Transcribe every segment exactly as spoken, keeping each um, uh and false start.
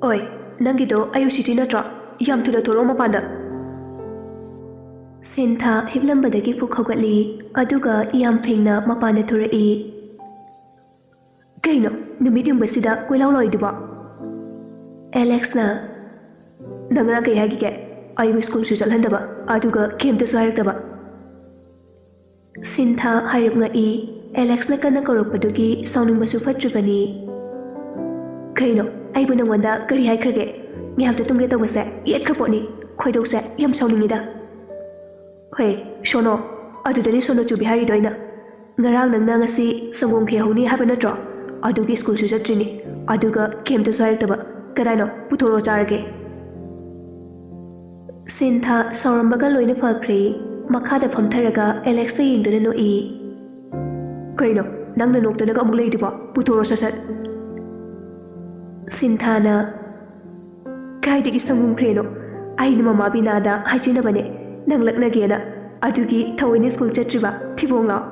ꯑꯣꯏ, ꯅꯪꯒꯤꯗꯣ ꯑꯌꯨꯛ ꯁꯤꯇꯤ ꯅꯠꯇ꯭ꯔꯣ? ꯌꯥꯝ ꯊꯨꯅ ꯊꯣꯛꯂꯛꯑꯣ ꯃꯄꯥꯟꯗ꯫ ꯁꯤꯟꯊꯥ ꯍꯤꯞꯂꯝꯕꯗꯒꯤ ꯐꯨꯛ ꯍꯧꯒꯠꯂꯤ, ꯑꯗꯨꯒ ꯌꯥꯝ ꯐꯤꯡꯅ ꯃꯄꯥꯟꯗ ꯊꯣꯔꯛꯏ꯫ "ꯀꯩꯅꯣ, ꯅꯨꯃꯤꯠ ꯌꯨꯡꯕꯁꯤꯗ ꯀꯣꯏꯂꯥꯎ ꯂꯥꯎꯔꯤꯗꯨꯕꯣ?" ꯑꯦꯂꯦꯛꯁꯅ, "ꯅꯪ ꯉꯔꯥꯡ ꯀꯩ ꯍꯥꯏꯈꯤꯒꯦ? ꯑꯩꯕꯨ ꯁ꯭ꯀꯨꯜꯁꯨ ꯆꯠꯍꯟꯗꯕ, ꯑꯗꯨꯒ ꯀꯩꯝꯇꯁꯨ ꯍꯥꯏꯔꯛꯇꯕ?" ꯁꯤꯟꯊꯥ ꯍꯥꯏꯔꯞ ꯉꯛꯏ꯫ ꯑꯦꯂꯦꯛꯁꯅ ꯀꯟꯅ ꯀꯧꯔꯛꯄꯗꯨꯒꯤ ꯁꯥꯎꯅꯤꯡꯕꯁꯨ ꯐꯠꯇ꯭ꯔꯤꯕꯅꯤ꯫ "ꯀꯩꯅꯣ, ꯑꯩꯕꯨ ꯅꯪꯉꯣꯟꯗ ꯀꯔꯤ ꯍꯥꯏꯈ꯭ꯔꯒꯦ? ꯉꯥꯏꯍꯥꯛꯇ ꯇꯨꯝꯒꯦ ꯇꯧꯕꯁꯦ ꯌꯦꯠꯈ꯭ꯔ ꯄꯣꯠꯅꯤ꯫ ꯈꯣꯏꯗꯧꯁꯦ ꯌꯥꯝ ꯁꯥꯎꯅꯤꯡꯉꯤꯗ꯫ ꯍꯣꯏ, ꯁꯣꯅꯣ, ꯑꯗꯨꯗꯅꯤ ꯁꯣꯅꯣ ꯆꯨꯕꯤ ꯍꯥꯏꯔꯤꯗꯣ ꯑꯩꯅ꯫ ꯉꯔꯥꯡ ꯅꯪꯅ ꯉꯁꯤ ꯁꯪꯒꯣꯝ ꯈꯦꯍꯧꯅꯤ ꯍꯥꯏꯕ ꯅꯠꯇ꯭ꯔꯣ? ꯑꯗꯨꯒꯤ ꯁ꯭ꯀꯨꯜꯁꯨ ꯆꯠꯇ꯭ꯔꯤꯅꯤ, ꯑꯗꯨꯒ ꯀꯩꯝꯇꯁꯨ ꯍꯥꯏꯔꯛꯇꯕ꯫ ꯀꯗꯥꯏꯅꯣ? ꯄꯨꯊꯣꯔꯛꯑꯣ ꯆꯥꯔꯒꯦ꯫" ꯁꯤꯟꯊꯥ ꯁꯥꯎꯔꯝꯕꯒ ꯂꯣꯏꯅ ꯐꯈ꯭ꯔꯦ꯫ ꯃꯈꯥꯗ ꯐꯝꯊꯔꯒ ꯑꯦꯂꯦꯛꯁꯇ ꯌꯦꯡꯗꯨꯅ ꯅꯣꯛꯏ꯫ "ꯀꯩꯅꯣ, ꯅꯪꯅ ꯅꯣꯛꯇꯅꯒ ꯑꯃꯨꯛ ꯂꯩꯗꯨꯕꯣ? ꯄꯨꯊꯣꯔꯛꯑꯣ ꯁꯠ ꯁꯠ꯫" ꯁꯤꯟꯊꯥꯅ, "ꯀꯥꯏꯗꯒꯤ ꯁꯪꯒꯣꯝ ꯈ꯭ꯔꯦꯅꯣ? ꯑꯩꯅ ꯃꯃꯥ ꯕꯤꯅꯥꯗ ꯍꯥꯏꯖꯅꯕꯅꯦ ꯅꯪ ꯂꯛꯅꯒꯦꯅ, ꯑꯗꯨꯒꯤ ꯊꯑꯣꯏꯅ ꯁ꯭ꯀꯨꯜ ꯆꯠꯇ꯭ꯔꯤꯕ, ꯊꯤꯕꯣꯡꯂꯥꯎ꯫"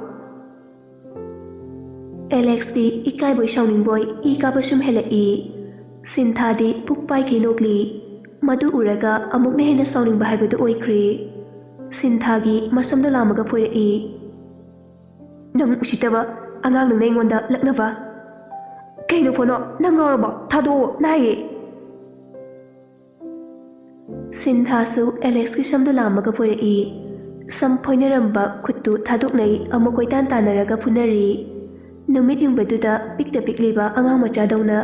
ꯑꯦꯂꯦꯛꯁꯇꯤ ꯏꯀꯥꯏꯕꯣꯏ ꯁꯥꯎꯅꯤꯡꯕꯣꯏ ꯏ ꯀꯥꯕ ꯁꯨꯝ ꯍꯦꯜꯂꯛꯏ꯫ ꯁꯤꯟꯊꯥꯗꯤ ꯄꯨꯛ ꯄꯥꯏꯈꯩ ꯅꯣꯛꯂꯤ꯫ ꯃꯗꯨ ꯎꯔꯒ ꯑꯃꯨꯛꯅ ꯍꯦꯟꯅ ꯁꯥꯎꯅꯤꯡꯕ ꯍꯥꯏꯕꯗꯨ ꯑꯣꯏꯈ꯭ꯔꯦ꯫ ꯁꯤꯟꯊꯥꯒꯤ ꯃꯁꯝꯗꯣ ꯂꯥꯝꯃꯒ ꯐꯣꯏꯔꯛꯏ꯫ "ꯅꯪ ꯎꯁꯤꯠꯇꯕ ꯑꯉꯥꯡ, ꯅꯪꯅ ꯑꯩꯉꯣꯟꯗ ꯂꯛꯅꯕ? ꯀꯩꯅꯣ ꯐꯣꯅꯣ, ꯅꯪ ꯉꯥꯎꯔꯕꯣ? ꯊꯥꯗꯣꯛꯑꯣ, ꯅꯥꯏꯌꯦ꯫" ꯁꯤꯟꯊꯥꯁꯨ ꯑꯦꯂꯦꯛꯁꯀꯤ ꯁꯝꯗꯨ ꯂꯥꯝꯃꯒ ꯐꯣꯏꯔꯛꯏ꯫ ꯁꯝ ꯐꯣꯏꯅꯔꯝꯕ ꯈꯨꯠꯇꯨ ꯊꯥꯗꯣꯛꯅꯩ, ꯑꯃꯨꯛ ꯀꯣꯏꯇꯥꯟ ꯇꯥꯟꯅꯔꯒ ꯐꯨꯅꯔꯤ꯫ ꯅꯨꯃꯤꯠ ꯌꯨꯡꯕꯗꯨꯗ ꯄꯤꯛꯇ ꯄꯤꯛꯂꯤꯕ ꯑꯉꯥꯡ ꯃꯆꯥꯗꯧꯅ꯫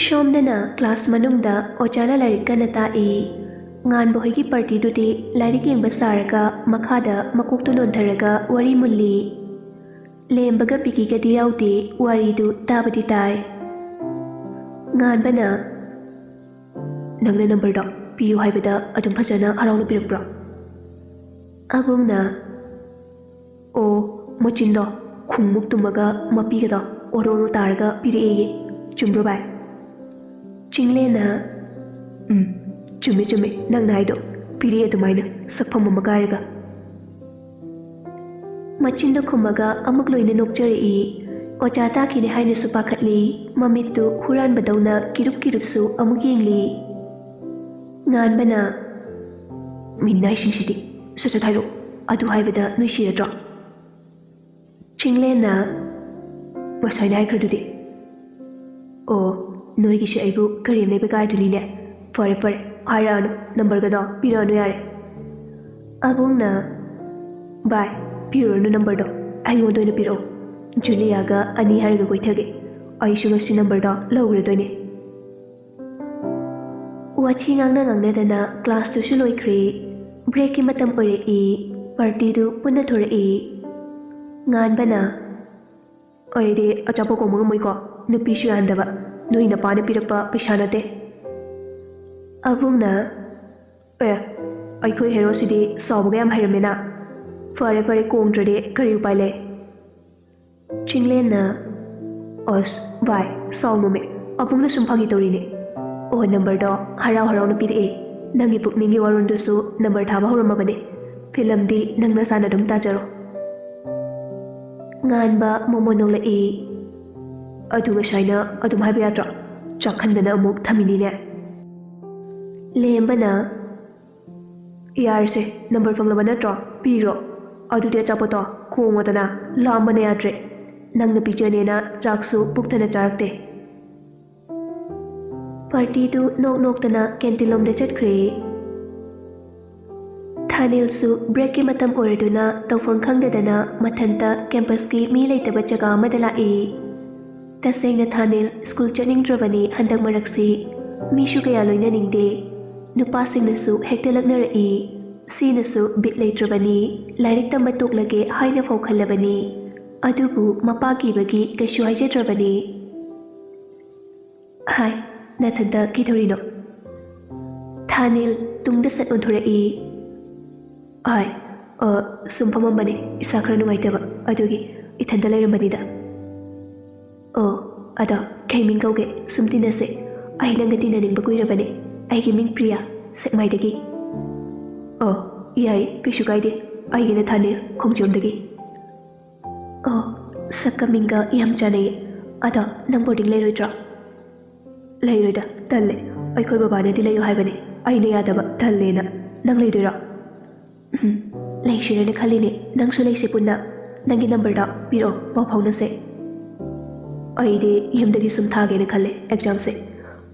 ꯁꯣꯝꯗꯅ ꯀ꯭ꯂꯥꯁ ꯃꯅꯨꯡꯗ ꯑꯣꯖꯥꯅ ꯂꯥꯏꯔꯤꯛ ꯀꯟꯅ ꯇꯥꯛꯏ꯫ ꯉꯥꯟꯕ ꯍꯣꯏꯒꯤ ꯄꯥꯔꯇꯤꯗꯨꯗꯤ ꯂꯥꯏꯔꯤꯛ ꯌꯦꯡꯕ ꯁꯥꯔꯒ ꯃꯈꯥꯗ ꯃꯀꯣꯛꯇꯨ ꯅꯣꯟꯊꯔꯒ ꯋꯥꯔꯤ ꯃꯨꯜꯂꯤ꯫ ꯂꯦꯝꯕꯒ ꯄꯤꯀꯤꯒꯗꯤ ꯌꯥꯎꯗꯦ, ꯋꯥꯔꯤꯗꯨ ꯇꯥꯕꯗꯤ ꯇꯥꯏ꯫ ꯉꯥꯟꯕꯅ, "ꯅꯪꯅ ꯅꯝꯕꯔꯗꯣ ꯄꯤꯌꯨ ꯍꯥꯏꯕꯗ ꯑꯗꯨꯝ ꯐꯖꯅ ꯍꯔꯥꯎꯅ ꯄꯤꯔꯛꯄ꯭ꯔꯣ?" ꯑꯕꯨꯡꯅ, "ꯑꯣ, ꯃꯆꯤꯟꯗꯣ ꯈꯨꯝꯃꯨꯛ ꯇꯨꯝꯃꯒ ꯃꯄꯤꯒꯗꯣ ꯑꯣꯔꯣ ꯑꯣꯔꯣ ꯇꯥꯔꯒ ꯄꯤꯔꯛꯑꯦꯌꯦ꯫ ꯆꯨꯝꯕ꯭ꯔꯣ ꯚꯥꯏ?" ꯆꯤꯡꯂꯦꯟꯅ, "ꯎꯝ, ꯆꯨꯝꯃꯦ ꯆꯨꯝꯃꯦ, ꯅꯪꯅ ꯍꯥꯏꯗꯣ ꯄꯤꯔꯛꯑꯦ ꯑꯗꯨꯃꯥꯏꯅ, ꯁꯛꯐꯝ ꯑꯃ ꯀꯥꯏꯔꯒ꯫" ꯃꯆꯤꯟꯗꯣ ꯈꯨꯝꯃꯒ ꯑꯃꯨꯛ ꯂꯣꯏꯅ ꯅꯣꯛꯆꯔꯛꯏ꯫ ꯑꯣꯖꯥ ꯇꯥꯈꯤꯅꯤ ꯍꯥꯏꯅꯁꯨ ꯄꯥꯈꯠꯂꯤ, ꯃꯃꯤꯠꯇꯨ ꯍꯨꯔꯥꯟꯕꯗꯧꯅ ꯀꯤꯔꯨꯞ ꯀꯤꯔꯨꯞꯁꯨ ꯑꯃꯨꯛ ꯌꯦꯡꯂꯤ꯫ ꯉꯥꯟꯕꯅ, "ꯃꯤꯅꯥꯏꯁꯤꯡꯁꯤꯗꯤ, ꯁꯠ ꯁꯠ ꯍꯥꯏꯔꯛꯑꯣ, ꯑꯗꯨ ꯍꯥꯏꯕꯗ ꯅꯣꯏ ꯁꯤꯔꯗ꯭ꯔꯣ?" ꯆꯤꯡꯂꯦꯟꯅ, "ꯉꯁꯥꯏꯅ ꯍꯥꯏꯈ꯭ꯔꯗꯨꯗꯤ꯫" "ꯑꯣ, ꯅꯣꯏꯒꯤꯁꯦ ꯑꯩꯕꯨ ꯀꯔꯦꯝ ꯅꯩꯕ ꯀꯥꯏꯗꯨꯅꯤꯅꯦ꯫ ꯐꯔꯦ ꯐꯔꯦ, ꯍꯥꯏꯔꯛꯑꯅꯨ, ꯅꯝꯕꯔꯒꯗꯣ ꯄꯤꯔꯛꯑꯅꯨ ꯌꯥꯔꯦ꯫" ꯑꯕꯨꯡꯅ, "ꯚꯥꯏ, ꯄꯤꯔꯨꯔꯅꯨ ꯅꯝꯕꯔꯗꯣ, ꯑꯩꯉꯣꯟꯗ ꯑꯣꯏꯅ ꯄꯤꯔꯛꯑꯣ꯫ ꯖꯨꯂꯤꯌꯥꯒ ꯑꯅꯤ ꯍꯥꯏꯔꯒ ꯀꯣꯏꯊꯒꯦ꯫ ꯑꯩꯁꯨ ꯉꯁꯤ ꯅꯝꯕꯔꯗꯣ ꯂꯧꯈ꯭ꯔꯗꯣꯏꯅꯦ꯫" ꯋꯥꯊꯤ ꯉꯥꯡꯅ ꯉꯥꯡꯅꯗꯅ ꯀ꯭ꯂꯥꯁꯇꯨꯁꯨ ꯂꯣꯏꯈ꯭ꯔꯦ꯫ ꯕ꯭ꯔꯦꯛꯀꯤ ꯃꯇꯝ ꯑꯣꯏꯔꯛꯏ꯫ ꯄꯥꯔꯇꯤꯗꯨ ꯄꯨꯟꯅ ꯊꯣꯔꯛꯏ꯫ ꯉꯥꯟꯕꯅ, "ꯑꯩꯗꯤ ꯑꯆꯥꯄꯣꯠ ꯀꯣꯡꯕ ꯉꯝꯃꯣꯏꯀꯣ, ꯅꯨꯄꯤꯁꯨ ꯌꯥꯍꯟꯗꯕ, ꯅꯣꯏ ꯅꯄꯥꯅ ꯄꯤꯔꯛꯄ ꯄꯩꯁꯥ ꯅꯠꯇꯦ꯫" ꯑꯕꯨꯡꯅ, "ꯑꯦ, ꯑꯩꯈꯣꯏ ꯍꯦꯔꯣꯁꯤꯗꯤ ꯁꯥꯎꯕꯒ ꯌꯥꯝ ꯍꯩꯔꯝꯃꯦꯅ꯫ ꯐꯔꯦ ꯐꯔꯦ, ꯀꯣꯡꯗ꯭ꯔꯗꯤ ꯀꯔꯤ ꯎꯄꯥꯏ ꯂꯩ?" ꯆꯤꯡꯂꯦꯟꯅ, "ꯑꯁ ꯚꯥꯏ, ꯁꯥꯎꯅꯨꯃꯦ, ꯑꯕꯨꯡꯅ ꯁꯨꯝ ꯐꯥꯒꯤ ꯇꯧꯔꯤꯅꯦ꯫ ꯑꯣ, ꯅꯝꯕꯔꯗꯣ ꯍꯔꯥꯎ ꯍꯔꯥꯎꯅ ꯄꯤꯔꯛꯑꯦ꯫ ꯅꯪꯒꯤ ꯄꯨꯛꯅꯤꯡꯒꯤ ꯋꯥꯔꯣꯜꯗꯨꯁꯨ ꯅꯝꯕꯔ ꯊꯥꯕ ꯍꯧꯔꯝꯃꯕꯅꯦ꯫ ꯐꯤꯂꯝꯗꯤ ꯅꯪ ꯅꯁꯥꯅ ꯑꯗꯨꯝ ꯇꯥꯖꯔꯣ꯫" ꯉꯥꯟꯕ ꯃꯣꯃꯣꯟ ꯅꯣꯛꯂꯛꯏ꯫ "ꯑꯗꯨ ꯉꯁꯥꯏꯅ ꯑꯗꯨꯝ ꯍꯥꯏꯕ ꯌꯥꯗ꯭ꯔꯣ? ꯆꯥꯛꯈꯟꯗꯅ ꯑꯃꯨꯛ ꯊꯝꯃꯤꯅꯤꯅꯦ꯫" ꯂꯦꯝꯕꯅ, "ꯌꯥꯔꯦꯁꯦ, ꯅꯝꯕꯔ ꯐꯪꯂꯕ ꯅꯠꯇ꯭ꯔꯣ? ꯄꯤꯈ꯭ꯔꯣ꯫ ꯑꯗꯨꯗꯤ ꯑꯆꯥꯄꯣꯠꯇꯣ ꯈꯣꯡꯉꯣꯗꯅ, ꯂꯥꯝꯕꯅ ꯌꯥꯗ꯭ꯔꯦ꯫ ꯅꯪꯅ ꯄꯤꯖꯅꯦꯅ ꯆꯥꯛꯁꯨ ꯄꯨꯛ ꯊꯟꯅ ꯆꯥꯔꯛꯇꯦ꯫" ꯄꯥꯔꯇꯤꯗꯨ ꯅꯣꯛ ꯅꯣꯛꯇꯅ ꯀꯦꯟꯇꯤꯟꯂꯣꯝꯗ ꯆꯠꯈ꯭ꯔꯦ꯫ ꯊꯥꯅꯤꯜꯁꯨ ꯕ꯭ꯔꯦꯛꯀꯤ ꯃꯇꯝ ꯑꯣꯏꯔꯗꯨꯅ ꯇꯧꯐꯝ ꯈꯪꯗꯗꯅ ꯃꯊꯟꯇ ꯀꯦꯝꯄꯁꯀꯤ ꯃꯤ ꯂꯩꯇꯕ ꯖꯒꯥ ꯑꯃꯗ ꯂꯥꯛꯏ꯫ ꯇꯁꯦꯡꯅ ꯊꯥꯅꯤꯜ ꯁ꯭ꯀꯨꯜ ꯆꯠꯅꯤꯡꯗ꯭ꯔꯕꯅꯤ ꯍꯟꯗꯛ ꯃꯔꯛꯁꯤ꯫ ꯃꯤꯁꯨ ꯀꯌꯥ ꯂꯣꯏꯅꯅꯤꯡꯗꯦ꯫ ꯅꯨꯄꯥꯁꯤꯡꯅꯁꯨ ꯍꯦꯛꯇ ꯂꯛꯅꯔꯛꯏ꯫ ꯁꯤꯅꯁꯨ ꯕꯤꯠ ꯂꯩꯇ꯭ꯔꯕꯅꯤ꯫ ꯂꯥꯏꯔꯤꯛ ꯇꯝꯕ ꯇꯣꯛꯂꯒꯦ ꯍꯥꯏꯅ ꯐꯥꯎ ꯈꯜꯂꯕꯅꯤ꯫ ꯑꯗꯨꯕꯨ ꯃꯄꯥ ꯀꯤꯕꯒꯤ ꯀꯩꯁꯨ ꯍꯥꯏꯖꯗ꯭ꯔꯕꯅꯤ꯫ "ꯍꯥꯏ, ꯅꯊꯟꯇ ꯀꯩꯗꯧꯔꯤꯅꯣ?" ꯊꯥꯅꯤꯜ ꯇꯨꯡꯗ ꯁꯠ ꯑꯣꯟꯊꯣꯔꯛꯏ꯫ "ꯍꯥꯏ, ꯑ, ꯁꯨꯝ ꯐꯝꯃꯝꯕꯅꯦ, ꯏꯁꯥ ꯈꯔ ꯅꯨꯡꯉꯥꯏꯇꯕ, ꯑꯗꯨꯒꯤ ꯏꯊꯟꯇ ꯂꯩꯔꯝꯕꯅꯤꯗ꯫" "ꯑꯣ, ꯑꯗꯣ ꯀꯩ ꯃꯤꯡ ꯀꯧꯒꯦ? ꯁꯨꯝ ꯇꯤꯟꯅꯁꯦ꯫ ꯑꯩ ꯅꯪꯒ ꯇꯤꯟꯅꯅꯤꯡꯕ ꯀꯨꯏꯔꯕꯅꯦ꯫ ꯑꯩꯒꯤ ꯃꯤꯡ ꯄ꯭ꯔꯤꯌꯥ, ꯁꯦꯛꯃꯥꯏꯗꯒꯤ꯫" "ꯑꯣ, ꯌꯥꯏ, ꯀꯩꯁꯨ ꯀꯥꯏꯗꯦ꯫ ꯑꯩꯒꯤꯅ ꯊꯥꯅꯤꯜ, ꯈꯣꯡꯖꯣꯝꯗꯒꯤ꯫" "ꯑꯣ, ꯁꯛꯀ ꯃꯤꯡꯒ ꯌꯥꯝ ꯆꯥꯟꯅꯩꯌꯦ꯫ ꯑꯗꯣ ꯅꯪ ꯕꯣꯔꯗꯤꯡ ꯂꯩꯔꯣꯏꯗ꯭ꯔꯣ? ꯂꯩꯔꯣꯏꯗ, ꯇꯜꯂꯦ꯫ ꯑꯩꯈꯣꯏ ꯕꯕꯥꯅꯗꯤ ꯂꯩꯌꯣ ꯍꯥꯏꯕꯅꯦ, ꯑꯩꯅ ꯌꯥꯗꯕ, ꯇꯜꯂꯦꯅ꯫ ꯅꯪ ꯂꯩꯗꯣꯏꯔꯣ? ꯎꯝ, ꯂꯩꯁꯤꯔꯅ ꯈꯜꯂꯤꯅꯦ꯫ ꯅꯪꯁꯨ ꯂꯩꯁꯦ ꯄꯨꯟꯅ꯫ ꯅꯪꯒꯤ ꯅꯝꯕꯔꯗꯣ ꯄꯤꯔꯛꯑꯣ, ꯄꯥꯎ ꯐꯥꯎꯅꯁꯦ꯫ ꯑꯩꯗꯤ ꯌꯨꯝꯗꯒꯤ ꯁꯨꯝ ꯊꯥꯒꯦꯅ ꯈꯜꯂꯦ ꯑꯦꯛꯖꯥꯝꯁꯦ꯫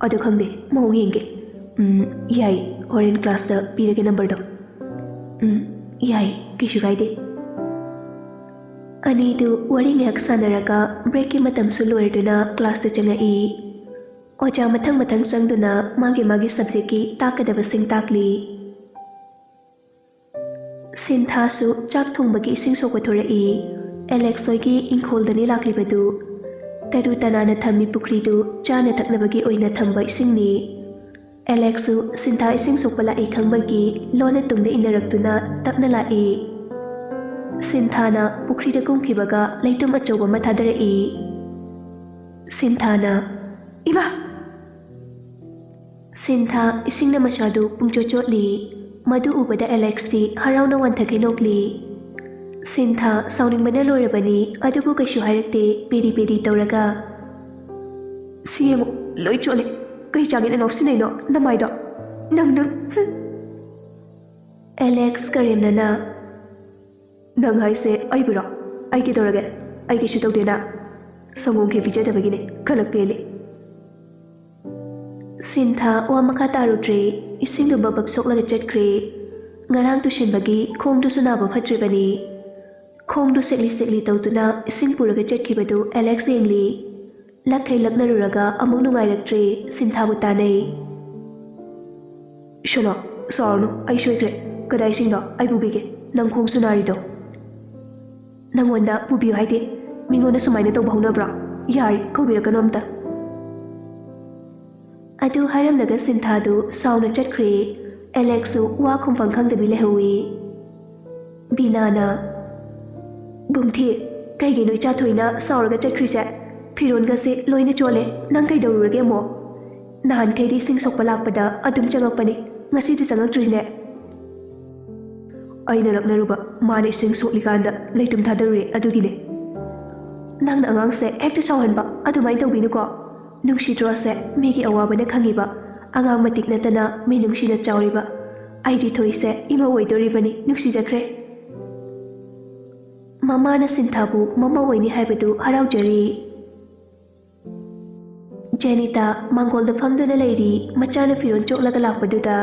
ꯑꯗꯨ ꯈꯪꯗꯦ, ꯃꯑꯣꯡ ꯌꯦꯡꯒꯦ꯫ ꯎꯝ, ꯌꯥꯏ, ꯍꯣꯔꯦꯟ ꯀ꯭ꯂꯥꯁꯇ ꯄꯤꯔꯒꯦ ꯅꯝꯕꯔꯗꯣ꯫ ꯎꯝ, ꯌꯥꯏ, ꯀꯩꯁꯨ ꯀꯥꯏꯗꯦ꯫ ꯑꯅꯤꯗꯨ ꯋꯥꯔꯤ ꯉꯥꯏꯍꯥꯛ ꯁꯥꯟꯅꯔꯒ ꯕ꯭ꯔꯦꯛꯀꯤ ꯃꯇꯝꯁꯨ ꯂꯣꯏꯔꯗꯨꯅ ꯀ꯭ꯂꯥꯁꯇ ꯆꯪꯉꯛꯏ꯫ ꯑꯣꯖꯥ ꯃꯊꯪ ꯃꯊꯪ ꯆꯪꯗꯨꯅ ꯃꯥꯒꯤ ꯃꯥꯒꯤ ꯁꯕꯖꯦꯛꯀꯤ ꯇꯥꯛꯀꯗꯕꯁꯤꯡ ꯇꯥꯛꯂꯤ꯫ ꯁꯤꯟꯊꯥꯁꯨ ꯆꯥꯛ ꯊꯣꯡꯕꯒꯤ ꯏꯁꯤꯡ ꯁꯣꯛꯄ ꯊꯣꯔꯛꯏ꯫ ꯑꯦꯂꯦꯛꯁ ꯍꯣꯏꯒꯤ ꯏꯪꯈꯣꯜꯗꯅꯤ ꯂꯥꯛꯂꯤꯕꯗꯨ꯫ ꯇꯔꯨ ꯇꯅꯥꯟꯅ ꯊꯝꯃꯤ ꯄꯨꯈ꯭ꯔꯤꯗꯨ ꯆꯥꯅ ꯊꯛꯅꯕꯒꯤ ꯑꯣꯏꯅ ꯊꯝꯕ ꯏꯁꯤꯡꯅꯤ꯫ ꯑꯦꯂꯦꯛꯁꯁꯨ ꯁꯤꯟꯊꯥ ꯏꯁꯤꯡ ꯁꯣꯛꯄ ꯂꯥꯛꯏ ꯈꯪꯕꯒꯤ ꯂꯣꯟꯅ ꯇꯨꯡꯗ ꯏꯟꯅꯔꯛꯇꯨꯅ ꯇꯞꯅ ꯂꯥꯛꯏ꯫ ꯁꯤꯟꯊꯥꯅ ꯄꯨꯈ꯭ꯔꯤꯗ ꯀꯨꯝꯈꯤꯕꯒ ꯂꯩꯇꯨꯝ ꯑꯆꯧꯕ ꯑꯃ ꯊꯥꯗꯔꯛꯏ꯫ ꯁꯤꯟꯊꯥꯅ, "ꯏꯃꯥ!" ꯁꯤꯟꯊꯥ ꯏꯁꯤꯡꯅ ꯃꯁꯥꯗꯨ ꯄꯨꯡꯆꯣꯠ ꯆꯣꯠꯂꯤ꯫ ꯃꯗꯨ ꯎꯕꯗ ꯑꯦꯂꯦꯛꯁꯇꯤ ꯍꯔꯥꯎꯅ ꯋꯥꯟꯊꯈꯩ ꯅꯣꯛꯂꯤ꯫ ꯁꯤꯟꯊꯥ ꯁꯥꯎꯅꯤꯡꯕꯅ ꯂꯣꯏꯔꯕꯅꯤ, ꯑꯗꯨꯕꯨ ꯀꯩꯁꯨ ꯍꯥꯏꯔꯛꯇꯦ, ꯄꯦꯔꯤ ꯄꯦꯔꯤ ꯇꯧꯔꯒ꯫ "ꯁꯤ ꯌꯦꯡꯉꯨ, ꯂꯣꯏ ꯆꯣꯠꯂꯦ꯫ ꯀꯩ ꯆꯥꯒꯦꯅ ꯉꯥꯎꯁꯤꯟꯅꯩꯅꯣ ꯅꯃꯥꯏꯗꯣ? ꯅꯪ, ꯅꯪ, ꯍꯨꯝ!" ꯑꯦꯂꯦꯛꯁ ꯀꯔꯦꯝꯅꯅ, "ꯅꯪ ꯍꯥꯏꯁꯦ ꯑꯩꯕꯨꯔꯣ? ꯑꯩ ꯀꯩꯗꯧꯔꯒꯦ? ꯑꯩ ꯀꯩꯁꯨ ꯇꯧꯗꯦꯅ꯫ ꯁꯪꯒꯣꯝ ꯈꯦ ꯄꯤꯖꯗꯕꯒꯤꯅꯦ, ꯈꯂꯛ ꯄꯦꯜꯂꯤ꯫" ꯁꯤꯟꯊꯥ ꯋꯥ ꯃꯈꯥ ꯇꯥꯔꯨꯗ꯭ꯔꯦ꯫ ꯏꯁꯤꯡꯗꯨ ꯕꯕꯞ ꯁꯣꯛꯂꯒ ꯆꯠꯈ꯭ꯔꯦ꯫ ꯉꯔꯥꯡ ꯇꯨꯁꯤꯟꯕꯒꯤ ꯈꯣꯡꯗꯨꯁꯨ ꯅꯥꯕ ꯐꯠꯇ꯭ꯔꯤꯕꯅꯤ꯫ ꯈꯣꯡꯗꯨ ꯁꯦꯛꯂꯤ ꯁꯦꯛꯂꯤ ꯇꯧꯗꯨꯅ ꯏꯁꯤꯡ ꯄꯨꯔꯒ ꯆꯠꯈꯤꯕꯗꯨ ꯑꯦꯂꯦꯛꯁ ꯌꯦꯡꯂꯤ꯫ ꯂꯛꯈꯩ ꯂꯛꯅꯔꯨꯔꯒ ꯑꯃꯨꯛ ꯅꯨꯡꯉꯥꯏꯔꯛꯇ꯭ꯔꯦ꯫ ꯁꯤꯟꯊꯥꯕꯨ ꯇꯥꯟꯅꯩ꯫ "ꯁꯣꯅꯣ, ꯁꯥꯎꯔꯅꯨ, ꯑꯩ ꯁꯣꯏꯈ꯭ꯔꯦ꯫ ꯀꯗꯥꯏ ꯏꯁꯤꯡꯗꯣ? ꯑꯩ ꯄꯨꯕꯤꯒꯦ꯫ ꯅꯪ ꯈꯣꯡꯁꯨ ꯅꯥꯔꯤꯗꯣ꯫" "ꯅꯪꯉꯣꯟꯗ ꯄꯨꯕꯤꯌꯨ ꯍꯥꯏꯗꯦ, ꯃꯤꯉꯣꯟꯗ ꯁꯨꯃꯥꯏꯅ ꯇꯧꯕ ꯍꯧꯅꯕ꯭ꯔꯣ? ꯌꯥꯔꯦ, ꯀꯧꯕꯤꯔꯛꯀꯅꯣ ꯑꯝꯇ꯫" ꯑꯗꯨ ꯍꯥꯏꯔꯝꯂꯒ ꯁꯤꯟꯊꯥꯗꯨ ꯁꯥꯎꯅ ꯆꯠꯈ꯭ꯔꯦ꯫ ꯑꯦꯂꯦꯛꯁꯁꯨ ꯋꯥ ꯈꯨꯝꯐꯝ ꯈꯪꯗꯕꯤ ꯂꯩꯍꯧꯏ꯫ ꯕꯤꯅꯥꯅ, "ꯕꯨꯝꯊꯤ, ꯀꯩꯒꯤꯅꯣ ꯏꯆꯥ ꯊꯣꯏꯅ ꯁꯥꯎꯔꯒ ꯆꯠꯈ꯭ꯔꯤꯁꯦ? ꯐꯤꯔꯣꯟꯒꯁꯦ ꯂꯣꯏꯅ ꯆꯣꯠꯂꯦ꯫ ꯅꯪ ꯀꯩꯗꯧꯔꯨꯔꯒꯦ ꯑꯃꯨꯛ? ꯅꯍꯥꯟꯈꯩꯗꯤ ꯏꯁꯤꯡ ꯁꯣꯛꯄ ꯂꯥꯛꯄꯗ ꯑꯗꯨꯝ ꯆꯪꯉꯛꯄꯅꯤ, ꯉꯁꯤꯗꯤ ꯆꯪꯉꯛꯇ꯭ꯔꯤꯅꯦ꯫" "ꯑꯩꯅ ꯂꯛꯅꯔꯨꯕ, ꯃꯥꯅ ꯏꯁꯤꯡ ꯁꯣꯛꯂꯤꯀꯥꯟꯗ ꯂꯩꯇꯨꯝ ꯊꯥꯗꯔꯨꯔꯦ, ꯑꯗꯨꯒꯤꯅꯦ꯫" ꯅꯪꯅ ꯑꯉꯥꯡꯁꯦ ꯍꯦꯛꯇ ꯁꯥꯎꯍꯟꯕ, ꯑꯗꯨꯃꯥꯏꯅ ꯇꯧꯕꯤꯅꯨꯀꯣ꯫ ꯅꯨꯡꯁꯤꯗ꯭ꯔꯣꯁꯦ? ꯃꯤꯒꯤ ꯑꯋꯥꯕꯅ ꯈꯪꯉꯤꯕ ꯑꯉꯥꯡ ꯃꯇꯤꯛ ꯅꯠꯇꯅ ꯃꯤꯅꯨꯡꯁꯤꯅ ꯆꯥꯎꯔꯤꯕ ꯑꯩꯗꯤ ꯊꯣꯏꯁꯦ ꯏꯃꯧ ꯑꯣꯏꯗꯣꯔꯤꯕꯅꯤ, ꯅꯨꯡꯁꯤꯖꯈ꯭ꯔꯦ꯫ ꯃꯃꯥꯅ ꯁꯤꯟꯊꯥꯕꯨ ꯃꯃꯧ ꯑꯣꯏꯅꯤ ꯍꯥꯏꯕꯗꯨ ꯍꯔꯥꯎꯖꯔꯤ꯫ ꯖꯦꯅꯤꯇꯥ ꯃꯥꯡꯒꯣꯜꯗ ꯐꯝꯗꯨꯅ ꯂꯩꯔꯤ꯫ ꯃꯆꯥꯅ ꯐꯤꯔꯣꯜ ꯆꯣꯠꯂꯒ ꯂꯥꯛꯄꯗꯨꯗ,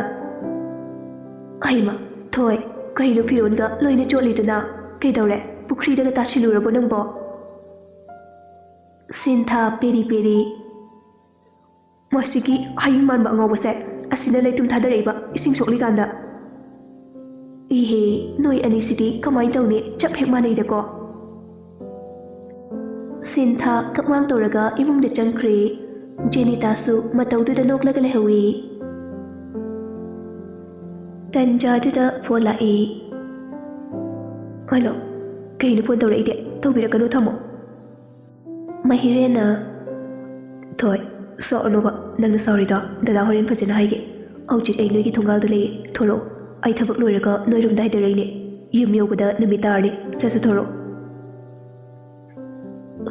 "ꯍꯩꯃ, ꯊꯣꯏ, ꯀꯩꯅꯣ ꯐꯤꯔꯣꯜꯒ ꯂꯣꯏꯅ ꯆꯣꯠꯂꯤꯗꯨꯅ? ꯀꯩꯗꯧꯔꯦ? ꯄꯨꯈ꯭ꯔꯤꯗꯒ ꯇꯥꯁꯤꯜꯂꯨꯔꯕꯣ ꯅꯪꯕꯣ?" ꯁꯤꯟꯊꯥ ꯄꯦꯔꯤ ꯄꯦꯔꯤ, "ꯃꯁꯤꯒꯤ ꯍꯌꯤꯡ ꯃꯥꯟꯕ ꯑꯉꯥꯎꯕꯁꯦ, ꯑꯁꯤꯅ ꯂꯩꯇꯨꯝ ꯊꯥꯗꯔꯛꯏꯕ ꯏꯁꯤꯡ ꯁꯣꯛꯂꯤꯀꯥꯟꯗ꯫ ꯏꯍꯦ, ꯅꯣꯏ ꯑꯅꯤꯁꯤꯗꯤ ꯀꯃꯥꯏꯅ ꯇꯧꯅꯤ? ꯆꯞ ꯍꯦꯛ ꯃꯥꯟꯅꯩꯗꯀꯣ꯫" ꯁꯤꯟꯊꯥ ꯀꯛꯃꯥꯡ ꯇꯧꯔꯒ ꯏꯃꯨꯡꯗ ꯆꯪꯈ꯭ꯔꯦ꯫ ꯖꯦꯅꯤꯇꯥꯁꯨ ꯃꯇꯧꯗꯨꯗ ꯅꯣꯛꯂꯒ ꯂꯩꯍꯧꯏ꯫ ꯇꯟꯖꯥꯗꯨꯗ ꯐꯣꯟ ꯂꯥꯛꯏ꯫ "ꯍꯜꯂꯣ, ꯀꯩꯅꯣ ꯐꯣꯟ ꯇꯧꯔꯛꯏꯗꯤ? ꯇꯧꯕꯤꯔꯛꯀꯅꯨ, ꯊꯝꯃꯣ꯫" ꯃꯍꯤꯔꯦꯟꯅ, "ꯊꯣꯏ, ꯁꯥꯎꯔꯅꯣꯕ, ꯅꯪꯅ ꯁꯥꯎꯔꯤꯗꯣ ꯗꯗꯥ ꯍꯣꯔꯦꯟ ꯐꯖꯅ ꯍꯥꯏꯒꯦ꯫ ꯍꯧꯖꯤꯛ ꯑꯩ ꯅꯣꯏꯒꯤ ꯊꯣꯡꯒꯥꯜꯗ ꯂꯩꯌꯦ, ꯊꯣꯔꯛꯑꯣ꯫ ꯑꯩ ꯊꯕꯛ ꯂꯣꯏꯔꯒ ꯅꯣꯏꯔꯣꯝꯗ ꯍꯥꯏꯗꯔꯛꯏꯅꯦ꯫ ꯌꯨꯝ ꯌꯧꯕꯗ ꯅꯨꯃꯤꯠ ꯇꯥꯔꯅꯤ, ꯁꯠ ꯁꯠ ꯊꯣꯔꯛꯑꯣ꯫"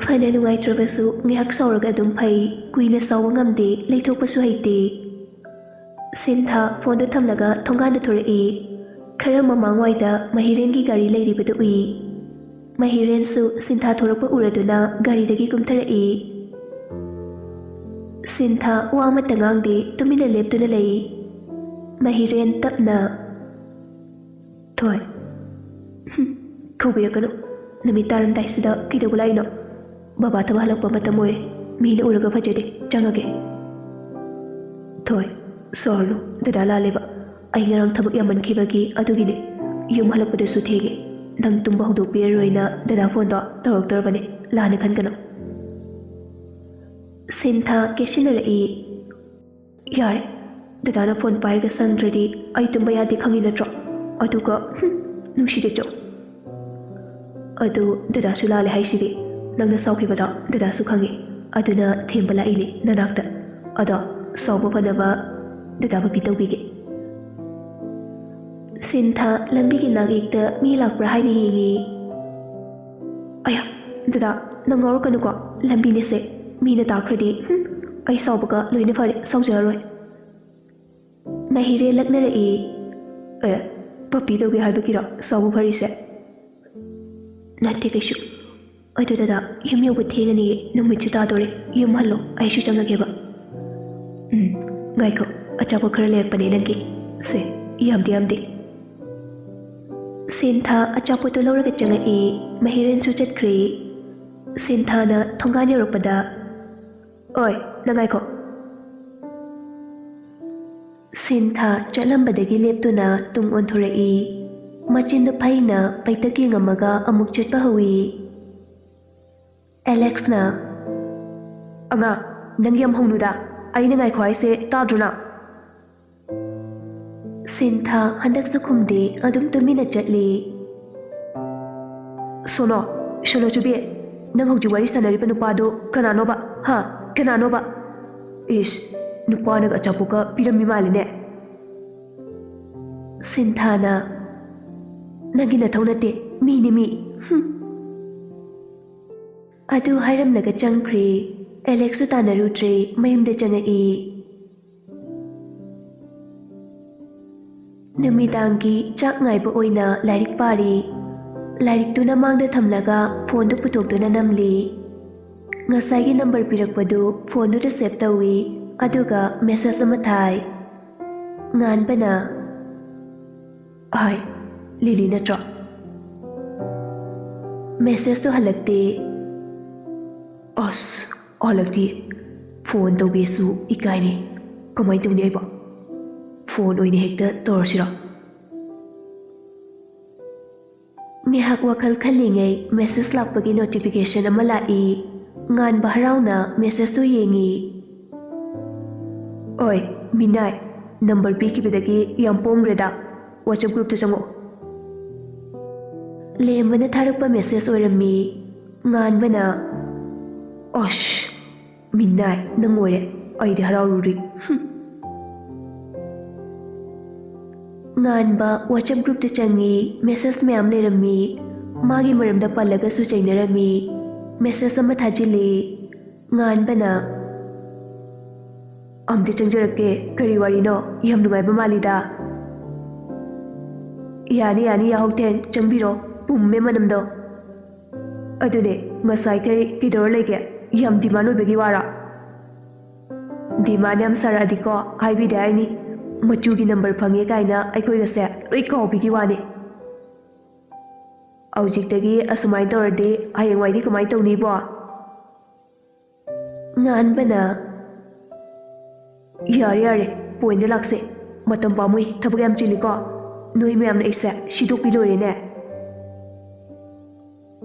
ꯐꯅ ꯅꯨꯡꯉꯥꯏꯇ꯭ꯔꯕꯁꯨ ꯉꯥꯏꯍꯥꯛ ꯁꯥꯎꯔꯒ ꯑꯗꯨꯝ ꯐꯩ꯫ ꯀꯨꯏꯅ ꯁꯥꯎꯕ ꯉꯝꯗꯦ, ꯂꯩꯊꯣꯛꯄꯁꯨ ꯍꯩꯇꯦ꯫ ꯁꯤꯟꯊꯥ ꯐꯣꯟꯗꯨ ꯊꯝꯂꯒ ꯊꯣꯡꯒꯥꯟꯗ ꯊꯣꯔꯛꯏ꯫ ꯈꯔ ꯃꯃꯥꯡꯋꯥꯏꯗ ꯃꯍꯤꯔꯦꯟꯒꯤ ꯒꯥꯔꯤ ꯂꯩꯔꯤꯕꯗꯨ ꯎꯏ꯫ ꯃꯍꯤꯔꯦꯟꯁꯨ ꯁꯤꯟꯊꯥ ꯊꯣꯔꯛꯄ ꯎꯔꯗꯨꯅ ꯒꯥꯔꯤꯗꯒꯤ ꯀꯨꯝꯊꯔꯛꯏ꯫ ꯁꯤꯟꯊꯥ ꯋꯥ ꯑꯃꯠꯇ ꯉꯥꯡꯗꯦ, ꯇꯨꯃꯤꯟꯅ ꯂꯦꯞꯇꯨꯅ ꯂꯩ꯫ ꯃꯍꯤꯔꯦꯟ ꯇꯞꯅ, "ꯊꯣꯏ꯫" "ꯍꯨꯝ, ꯀꯧꯕꯤꯔꯛꯀꯅꯨ꯫ ꯅꯨꯃꯤꯠ ꯇꯥꯔꯝꯗꯥꯏꯁꯤꯗ ꯀꯩꯗꯧꯕ ꯂꯥꯛꯏꯅꯣ? ꯕꯕꯥ ꯊꯕꯛ ꯍꯜꯂꯛꯄ ꯃꯇꯝ ꯑꯣꯏꯔꯦ꯫ ꯃꯤꯅ ꯎꯔꯒ ꯐꯖꯗꯦ꯫ ꯆꯪꯉꯒꯦ꯫" "ꯊꯣꯏ, ꯁꯥꯎꯔꯅꯨ꯫ ꯗꯗꯥ ꯂꯥꯜꯂꯦꯕ꯫ ꯑꯩ ꯉꯔꯥꯡ ꯊꯕꯛ ꯌꯥꯝꯃꯟꯈꯤꯕꯒꯤ ꯑꯗꯨꯒꯤꯅꯦ꯫ ꯌꯨꯝ ꯍꯜꯂꯛꯄꯗꯁꯨ ꯊꯦꯡꯉꯦ꯫ ꯅꯪ ꯇꯨꯝꯕ ꯍꯧꯗꯣꯛꯄꯤꯔꯔꯣꯏꯅ ꯗꯗꯥ ꯐꯣꯟꯗꯣ ꯇꯧꯔꯛꯇ꯭ꯔꯕꯅꯦ꯫ ꯂꯥꯟꯅ ꯈꯟꯒꯅꯨ꯫" ꯁꯤꯟꯊꯥ ꯀꯦꯁꯤꯟꯅꯔꯛꯏ꯫ "ꯌꯥꯔꯦ, ꯗꯗꯥꯅ ꯐꯣꯟ ꯄꯥꯏꯔꯒ ꯁꯪꯗ꯭ꯔꯗꯤ ꯑꯩ ꯇꯨꯝꯕ ꯌꯥꯗꯦ ꯈꯪꯉꯤ ꯅꯠꯇ꯭ꯔꯣ? ꯑꯗꯨꯒ, ꯍꯨꯝ, ꯅꯨꯡꯁꯤꯗꯦ ꯆꯣ꯫" "ꯑꯗꯨ ꯗꯗꯥꯁꯨ ꯂꯥꯜꯂꯦ ꯍꯥꯏꯁꯤꯗꯤ꯫ ꯅꯪꯅ ꯁꯥꯎꯈꯤꯕꯗꯣ ꯗꯗꯥꯁꯨ ꯈꯪꯉꯤ꯫ ꯑꯗꯨꯅ ꯊꯦꯝꯕ ꯂꯥꯛꯏꯅꯦ ꯅꯅꯥꯛꯇ꯫ ꯑꯗꯣ ꯁꯥꯎꯕ ꯐꯅꯕ ꯗꯗꯥ ꯄꯥꯄꯤ ꯇꯧꯕꯤꯒꯦ꯫" ꯁꯤꯟꯊꯥ ꯂꯝꯕꯤꯒꯤ ꯅꯥꯛꯌꯦꯛꯇ ꯃꯤ ꯂꯥꯛꯄ꯭ꯔꯥ ꯍꯥꯏꯅ ꯌꯦꯡꯉꯤ꯫ "ꯑꯌꯥ, ꯗꯗꯥ, ꯅꯪ ꯉꯥꯎꯔꯛꯀꯅꯨꯀꯣ꯫ ꯂꯝꯕꯤꯅꯤꯁꯦ꯫ ꯃꯤꯅ ꯇꯥꯈ꯭ꯔꯗꯤ, ꯍꯨꯝ, ꯑꯩ ꯁꯥꯎꯕꯒ ꯂꯣꯏꯅ ꯐꯔꯦ, ꯁꯥꯎꯖꯔꯔꯣꯏ꯫ ꯃꯍꯤꯔꯦ ꯂꯛꯅꯔꯛꯏ꯫ ꯑꯦ, ꯄꯞꯄꯤ ꯇꯧꯒꯦ ꯍꯥꯏꯕꯒꯤꯔꯣ ꯁꯥꯎꯕ ꯐꯔꯤꯁꯦ? ꯅꯠꯇꯦ ꯀꯩꯁꯨ꯫ ꯑꯗꯨ ꯗꯗꯥ, ꯌꯨꯝ ꯌꯧꯕ ꯊꯦꯡꯉꯅꯤꯌꯦ, ꯅꯨꯃꯤꯠꯁꯨ ꯇꯥꯗꯣꯔꯦ꯫ ꯌꯨꯝ ꯍꯜꯂꯣ, ꯑꯩꯁꯨ ꯆꯪꯉꯒꯦꯕ꯫ ꯎꯝ, ꯉꯥꯏꯈꯣ, ꯑꯆꯥꯄꯣꯠ ꯈꯔ ꯂꯩꯔꯛꯄꯅꯦ ꯅꯪꯒꯤ꯫ ꯁꯦ, ꯌꯥꯝꯗꯤ ꯌꯥꯝꯗꯦ꯫ ꯁꯦꯟꯊꯥ ꯑꯆꯥꯄꯣꯠꯇꯣ ꯂꯧꯔꯒ ꯆꯪꯉꯛꯏ꯫ ꯃꯍꯤꯔꯦꯟꯁꯨ ꯆꯠꯈ꯭ꯔꯦ꯫ ꯁꯦꯟꯊꯥꯅ ꯊꯣꯡꯒꯥꯟ ꯌꯧꯔꯛꯄꯗ, "ꯑꯣꯏ, ꯅꯪ ꯉꯥꯏꯈꯣ꯫" ꯁꯦꯟꯊꯥ ꯆꯠꯂꯝꯕꯗꯒꯤ ꯂꯦꯞꯇꯨꯅ ꯇꯨꯡ ꯑꯣꯟꯊꯣꯔꯛꯏ꯫ ꯃꯆꯤꯟꯗꯨ ꯐꯩꯅ ꯄꯩꯇꯛ ꯌꯦꯡꯉꯝꯃꯒ ꯑꯃꯨꯛ ꯆꯠꯄ ꯍꯧꯏ꯫ ꯑꯦꯂꯦꯛꯁꯅ, "ꯑꯉꯥꯡ, ꯅꯪ ꯌꯥꯝ ꯍꯧꯅꯨꯗ꯫ ꯑꯩꯅ ꯉꯥꯏꯈꯣ ꯍꯥꯏꯁꯦ ꯇꯥꯗ꯭ꯔꯣ ꯅꯪ?" ꯁꯦꯟꯊꯥ ꯍꯟꯗꯛꯁꯨ ꯈꯨꯝꯗꯦ, ꯑꯗꯨꯝ ꯇꯨꯃꯤꯟꯅ ꯆꯠꯂꯤ꯫ "ꯁꯣꯅꯣ, ꯁꯣꯅꯣ ꯆꯨꯕꯤ, ꯅꯪ ꯍꯧꯖꯤꯛ ꯋꯥꯔꯤ ꯁꯥꯟꯅꯔꯤꯕ ꯅꯨꯄꯥꯗꯣ ꯀꯅꯥꯅꯣꯕ? ꯍꯥ? ꯀꯅꯥꯅꯣꯕ? ꯏꯁ, ꯅꯨꯄꯥꯅꯒ ꯑꯆꯥꯄꯣꯠꯀ ꯄꯤꯔꯝꯃꯤ ꯃꯥꯜꯂꯤꯅꯦ꯫" ꯁꯦꯟꯊꯥꯅ, "ꯅꯪꯒꯤ ꯅꯊꯧ ꯅꯠꯇꯦ, ꯃꯤꯅꯤ ꯃꯤ꯫ ꯍꯨꯝ꯫" ꯑꯗꯨ ꯍꯥꯏꯔꯝꯂꯒ ꯆꯪꯈ꯭ꯔꯦ꯫ ꯑꯦꯂꯦꯛꯁꯁꯨ ꯇꯥꯟꯅꯔꯨꯗ꯭ꯔꯦ, ꯃꯌꯨꯝꯗ ꯆꯪꯉꯛꯏ꯫ ꯅꯨꯃꯤꯗꯥꯡꯒꯤ ꯆꯥꯛ ꯉꯥꯏꯕ ꯑꯣꯏꯅ ꯂꯥꯏꯔꯤꯛ ꯄꯥꯔꯤ꯫ ꯂꯥꯏꯔꯤꯛꯇꯨꯅ ꯃꯥꯡꯗ ꯊꯝꯂꯒ ꯐꯣꯟꯗꯨ ꯄꯨꯊꯣꯛꯇꯨꯅ ꯅꯝꯂꯤ꯫ ꯉꯁꯥꯏꯒꯤ ꯅꯝꯕꯔ ꯄꯤꯔꯛꯄꯗꯨ ꯐꯣꯟꯗꯨꯗ ꯁꯦꯚ ꯇꯧꯏ, ꯑꯗꯨꯒ ꯃꯦꯁꯦꯖ ꯑꯃ ꯊꯥꯏ꯫ ꯉꯥꯟꯕꯅ, "ꯍꯥꯏ, ꯂꯤꯂꯤ ꯅꯠꯇ꯭ꯔꯣ?" ꯃꯦꯁꯦꯖꯇꯣ ꯍꯜꯂꯛꯇꯦ꯫ ꯑꯁ, ꯍꯜꯂꯛꯇꯦ꯫ ꯐꯣꯟ ꯇꯧꯒꯦꯁꯨ ꯏꯀꯥꯏꯅꯦ꯫ ꯀꯃꯥꯏꯅ ꯇꯧꯅꯤ ꯑꯩꯕꯣ? ꯐꯣꯟ ꯑꯣꯏꯅ ꯍꯦꯛꯇ ꯇꯧꯔꯁꯤꯔꯣ? ꯉꯥꯏꯍꯥꯛ ꯋꯥꯈꯜ ꯈꯜꯂꯤꯉꯩ ꯃꯦꯁꯦꯖ ꯂꯥꯛꯄꯒꯤ ꯅꯣꯇꯤꯐꯤꯀꯦꯁꯟ ꯑꯃ ꯂꯥꯛꯏ꯫ ꯉꯥꯟꯕ ꯍꯔꯥꯎꯅ ꯃꯦꯁꯦꯖꯇꯨ ꯌꯦꯡꯉꯤ꯫ "ꯑꯣꯏ, ꯃꯤꯅꯥꯏ, ꯅꯝꯕꯔ ꯄꯤꯈꯤꯕꯗꯒꯤ ꯌꯥꯝ ꯄꯣꯡꯈ꯭ꯔꯦꯗ꯫ ꯋꯥꯆꯞ ꯒ꯭ꯔꯨꯞꯇ ꯆꯪꯉꯛꯑꯣ꯫" ꯂꯦꯝꯕꯅ ꯊꯥꯔꯛꯄ ꯃꯦꯁꯦꯖ ꯑꯣꯏꯔꯝꯃꯤ꯫ ꯉꯥꯟꯕꯅ, "ꯑꯁ, ꯃꯤꯅꯥꯏ, ꯅꯪ ꯑꯣꯏꯔꯦ꯫ ꯑꯩꯗꯤ ꯍꯔꯥꯎꯔꯨꯔꯤ꯫ ꯍꯨꯝ꯫" ꯉꯥꯟꯕ ꯋꯥꯆꯞ ꯒ꯭ꯔꯨꯞꯇ ꯆꯪꯉꯤ꯫ ꯃꯦꯁꯦꯖ ꯃꯌꯥꯝ ꯂꯩꯔꯝꯃꯤ꯫ ꯃꯥꯒꯤ ꯃꯔꯝꯗ ꯄꯜꯂꯒꯁꯨ ꯆꯩꯅꯔꯝꯃꯤ꯫ ꯃꯦꯁꯦꯖ ꯑꯃ ꯊꯥꯖꯤꯜꯂꯤ꯫ ꯉꯥꯟꯕꯅ, "ꯑꯝꯇ ꯆꯪꯖꯔꯛꯀꯦ, ꯀꯔꯤ ꯋꯥꯔꯤꯅꯣ? ꯌꯥꯝ ꯅꯨꯡꯉꯥꯏꯕ ꯃꯥꯜꯂꯤꯗ꯫" "ꯌꯥꯅꯤ, ꯌꯥꯅꯤ, ꯌꯥꯍꯧ ꯊꯦꯡ, ꯆꯪꯕꯤꯔꯣ, ꯄꯨꯝꯃꯦ ꯃꯅꯝꯗꯣ꯫" "ꯑꯗꯨꯅꯦ, ꯉꯁꯥꯏꯈꯩ ꯀꯩꯗꯧꯔ ꯂꯩꯒꯦ? ꯌꯥꯝ ꯗꯤꯃꯥꯟ ꯑꯣꯏꯕꯒꯤ ꯋꯥꯔꯥ?" "ꯗꯤꯃꯥꯟ ꯌꯥꯝ ꯁꯥꯔꯛꯑꯗꯤꯀꯣ, ꯍꯥꯏꯕꯤꯗꯦ ꯍꯥꯏꯅꯤ, ꯃꯆꯨꯒꯤ ꯅꯝꯕꯔ ꯐꯪꯉꯦ ꯀꯥꯏꯅ ꯑꯩꯈꯣꯏꯒꯁꯦ ꯂꯣꯏ ꯀꯥꯎꯕꯤꯒꯤ ꯋꯥꯅꯤ꯫" "ꯍꯧꯖꯤꯛꯇꯒꯤ ꯑꯁꯨꯃꯥꯏꯅ ꯇꯧꯔꯗꯤ ꯍꯌꯦꯡꯋꯥꯏꯗꯤ ꯀꯃꯥꯏꯅ ꯇꯧꯅꯤꯕꯣ?" ꯉꯥꯟꯕꯅ, "ꯌꯥꯔꯦ, ꯌꯥꯔꯦ, ꯄꯣꯏꯟꯗ ꯂꯥꯛꯁꯦ꯫ ꯃꯇꯝ ꯄꯥꯝꯃꯨꯏ, ꯊꯕꯛ ꯌꯥꯝ ꯆꯤꯜꯂꯤꯀꯣ꯫ ꯅꯣꯏ ꯃꯌꯥꯝꯅ ꯑꯩꯁꯦ ꯁꯤꯗꯣꯛꯄꯤ ꯂꯣꯏꯔꯦꯅꯦ꯫"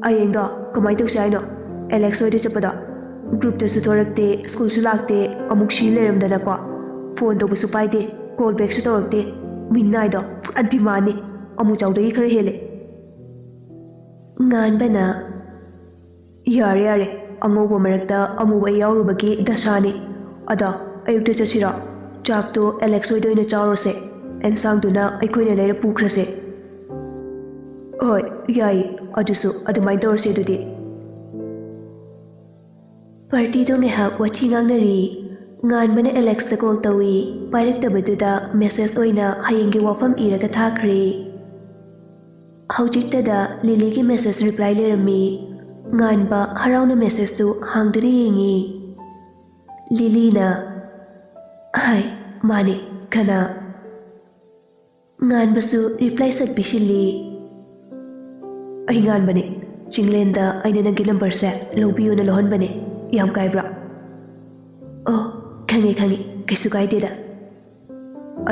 "ꯍꯌꯦꯡꯗꯣ ꯀꯃꯥꯏꯅ ꯇꯧꯁꯦ ꯍꯥꯏꯅꯣ? ꯑꯦꯂꯦꯛꯁ ꯍꯣꯏꯗ ꯆꯠꯄꯗꯣ꯫ ꯒ꯭ꯔꯨꯞꯇꯁꯨ ꯊꯣꯔꯛꯇꯦ, ꯁ꯭ꯀꯨꯜꯁꯨ ꯂꯥꯛꯇꯦ, ꯑꯃꯨꯛ ꯁꯤ ꯂꯩꯔꯝꯗꯅꯀꯣ꯫ ꯐꯣꯟ ꯇꯧꯕꯁꯨ ꯄꯥꯏꯗꯦ, ꯀꯣꯜ ꯕꯦꯛꯁꯨ ꯇꯧꯔꯛꯇꯦ꯫ ꯃꯤꯅꯥꯏꯗꯣ ꯄꯨꯔꯥ ꯗꯤꯃꯥꯟꯅꯤ, ꯑꯃꯨꯆꯥꯎꯗꯒꯤ ꯈꯔ ꯍꯦꯜꯂꯦ꯫" ꯉꯥꯟꯕꯅ, "ꯌꯥꯔꯦ, ꯌꯥꯔꯦ, ꯑꯉꯧꯕ ꯃꯔꯛꯇ ꯑꯃꯨꯕ ꯌꯥꯎꯔꯨꯕꯒꯤ ꯗꯁꯥꯅꯤ꯫ ꯑꯗꯣ ꯑꯌꯨꯛꯇ ꯆꯠꯁꯤꯔꯣ? ꯆꯥꯛꯇꯣ ꯑꯦꯂꯦꯛꯁ ꯍꯣꯏꯗ ꯑꯣꯏꯅ ꯆꯥꯔꯨꯁꯦ, ꯑꯦꯟꯁꯥꯡꯗꯨꯅ ꯑꯩꯈꯣꯏꯅ ꯂꯩꯔ ꯄꯨꯈ꯭ꯔꯁꯦ꯫" "ꯍꯣꯏ, ꯌꯥꯏ, ꯑꯗꯨꯁꯨ ꯑꯗꯨꯃꯥꯏꯅ ꯇꯧꯔꯁꯦ ꯑꯗꯨꯗꯤ꯫" ꯄꯥꯔꯇꯤꯗꯣ ꯉꯥꯏꯍꯥꯛ ꯋꯥꯊꯤ ꯉꯥꯡꯅꯔꯤ꯫ ꯉꯥꯟꯕꯅ ꯑꯦꯂꯦꯛꯁꯇ ꯀꯣꯜ ꯇꯧꯏ꯫ ꯄꯥꯏꯔꯛꯇꯕꯗꯨꯗ ꯃꯦꯁꯦꯖ ꯑꯣꯏꯅ ꯍꯌꯦꯡꯒꯤ ꯋꯥꯐꯝ ꯏꯔꯒ ꯊꯥꯈ꯭ꯔꯦ꯫ ꯍꯧꯖꯤꯛꯇꯗ ꯂꯤꯂꯤꯒꯤ ꯃꯦꯁꯦꯖ ꯔꯤꯄ꯭ꯂꯥꯏ ꯂꯩꯔꯝꯃꯤ꯫ ꯉꯥꯟꯕ ꯍꯔꯥꯎꯅ ꯃꯦꯁꯦꯖꯇꯨ ꯍꯥꯡꯗꯨꯅ ꯌꯦꯡꯉꯤ꯫ ꯂꯤꯂꯤꯅ, "ꯍꯥꯏ, ꯃꯥꯅꯦ, ꯀꯅꯥ?" ꯉꯥꯟꯕꯁꯨ ꯔꯤꯄ꯭ꯂꯥꯏ ꯁꯠ ꯄꯤꯁꯤꯜꯂꯤ꯫ "ꯑꯩ ꯉꯥꯟꯕꯅꯦ꯫ ꯆꯤꯡꯂꯦꯟꯗ ꯑꯩꯅ ꯅꯪꯒꯤ ꯅꯝꯕꯔꯁꯦ ꯂꯧꯕꯤꯌꯨꯅ ꯂꯧꯍꯟꯕꯅꯦ꯫ ꯌꯥꯝ ꯀꯥꯏꯕ꯭ꯔꯥ?" "ꯑꯣ, ꯈꯪꯉꯦ, ꯈꯪꯉꯦ, ꯀꯩꯁꯨ ꯀꯥꯏꯗꯦꯗ꯫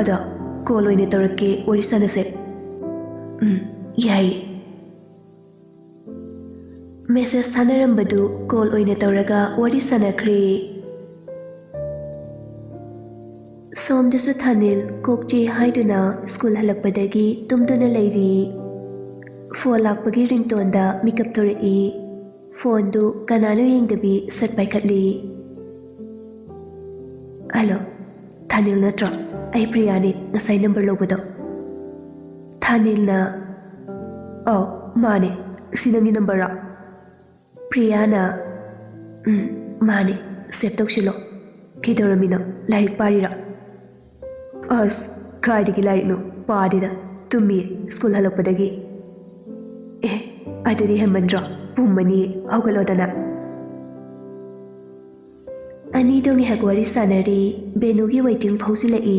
ꯑꯗꯣ ꯀꯣꯜ ꯑꯣꯏꯅ ꯇꯧꯔꯛꯀꯦ, ꯋꯥꯔꯤ ꯁꯥꯟꯅꯁꯦ꯫" "ꯎꯝ, ꯌꯥꯏꯌꯦ꯫" ꯃꯦꯁꯦꯖ ꯊꯥꯅꯔꯝꯕꯗꯨ ꯀꯣꯜ ꯑꯣꯏꯅ ꯇꯧꯔꯒ ꯋꯥꯔꯤ ꯁꯥꯟꯅꯈ꯭ꯔꯦ꯫ ꯁꯣꯝꯗꯁꯨ ꯊꯥꯅꯤꯜ ꯀꯣꯛ ꯆꯤꯛꯏ ꯍꯥꯏꯗꯨꯅ ꯁ꯭ꯀꯨꯜ ꯍꯜꯂꯛꯄꯗꯒꯤ ꯇꯨꯝꯗꯨꯅ ꯂꯩꯔꯤ꯫ ꯐꯣꯟ ꯂꯥꯛꯄꯒꯤ ꯔꯤꯡꯇꯣꯟꯗ ꯃꯤꯀꯞ ꯊꯣꯔꯛꯏ꯫ ꯐꯣꯟꯗꯨ ꯀꯅꯥꯅꯣ ꯌꯦꯡꯗꯕꯤ ꯁꯠ ꯄꯥꯏꯈꯠꯂꯤ꯫ "ꯍꯜꯂꯣ, ꯊꯥꯅꯤꯜ ꯅꯠꯇ꯭ꯔꯣ? ꯑꯩ ꯄ꯭ꯔꯤꯌꯥꯅꯤ, ꯉꯁꯥꯏ ꯅꯝꯕꯔ ꯂꯧꯕꯗꯣ꯫" ꯊꯥꯅꯤꯜꯅ, "ꯑꯧ, ꯃꯥꯅꯦ꯫ ꯁꯤ ꯅꯪꯒꯤ ꯅꯝꯕꯔꯔꯣ?" ꯄ꯭ꯔꯤꯌꯥꯅ, "ꯎꯝ, ꯃꯥꯅꯤ, ꯁꯦꯞ ꯇꯧꯁꯤꯜꯂꯣ꯫ ꯀꯩꯗꯧꯔꯝꯃꯤꯅꯣ? ꯂꯥꯏꯔꯤꯛ ꯄꯥꯔꯤꯔꯣ?" "ꯑꯁ, ꯀꯥꯏꯗꯒꯤ ꯂꯥꯏꯔꯤꯛꯅꯣ? ꯄꯥꯗꯦꯗ, ꯇꯨꯝꯃꯤ ꯁ꯭ꯀꯨꯜ ꯍꯜꯂꯛꯄꯗꯒꯤ꯫" "ꯑꯦ, ꯑꯗꯨꯗꯤ ꯍꯦꯟꯃꯟꯗ꯭ꯔꯣ? ꯄꯨꯝꯃꯅꯤ, ꯍꯧꯒꯠꯂꯣꯗꯅ꯫" ꯑꯅꯤꯗꯣ ꯉꯥꯏꯍꯥꯛ ꯋꯥꯔꯤ ꯁꯥꯟꯅꯔꯤ꯫ ꯕꯦꯅꯨꯒꯤ ꯋꯦꯇꯤꯡ ꯐꯥꯎꯖꯤꯜꯂꯛꯏ꯫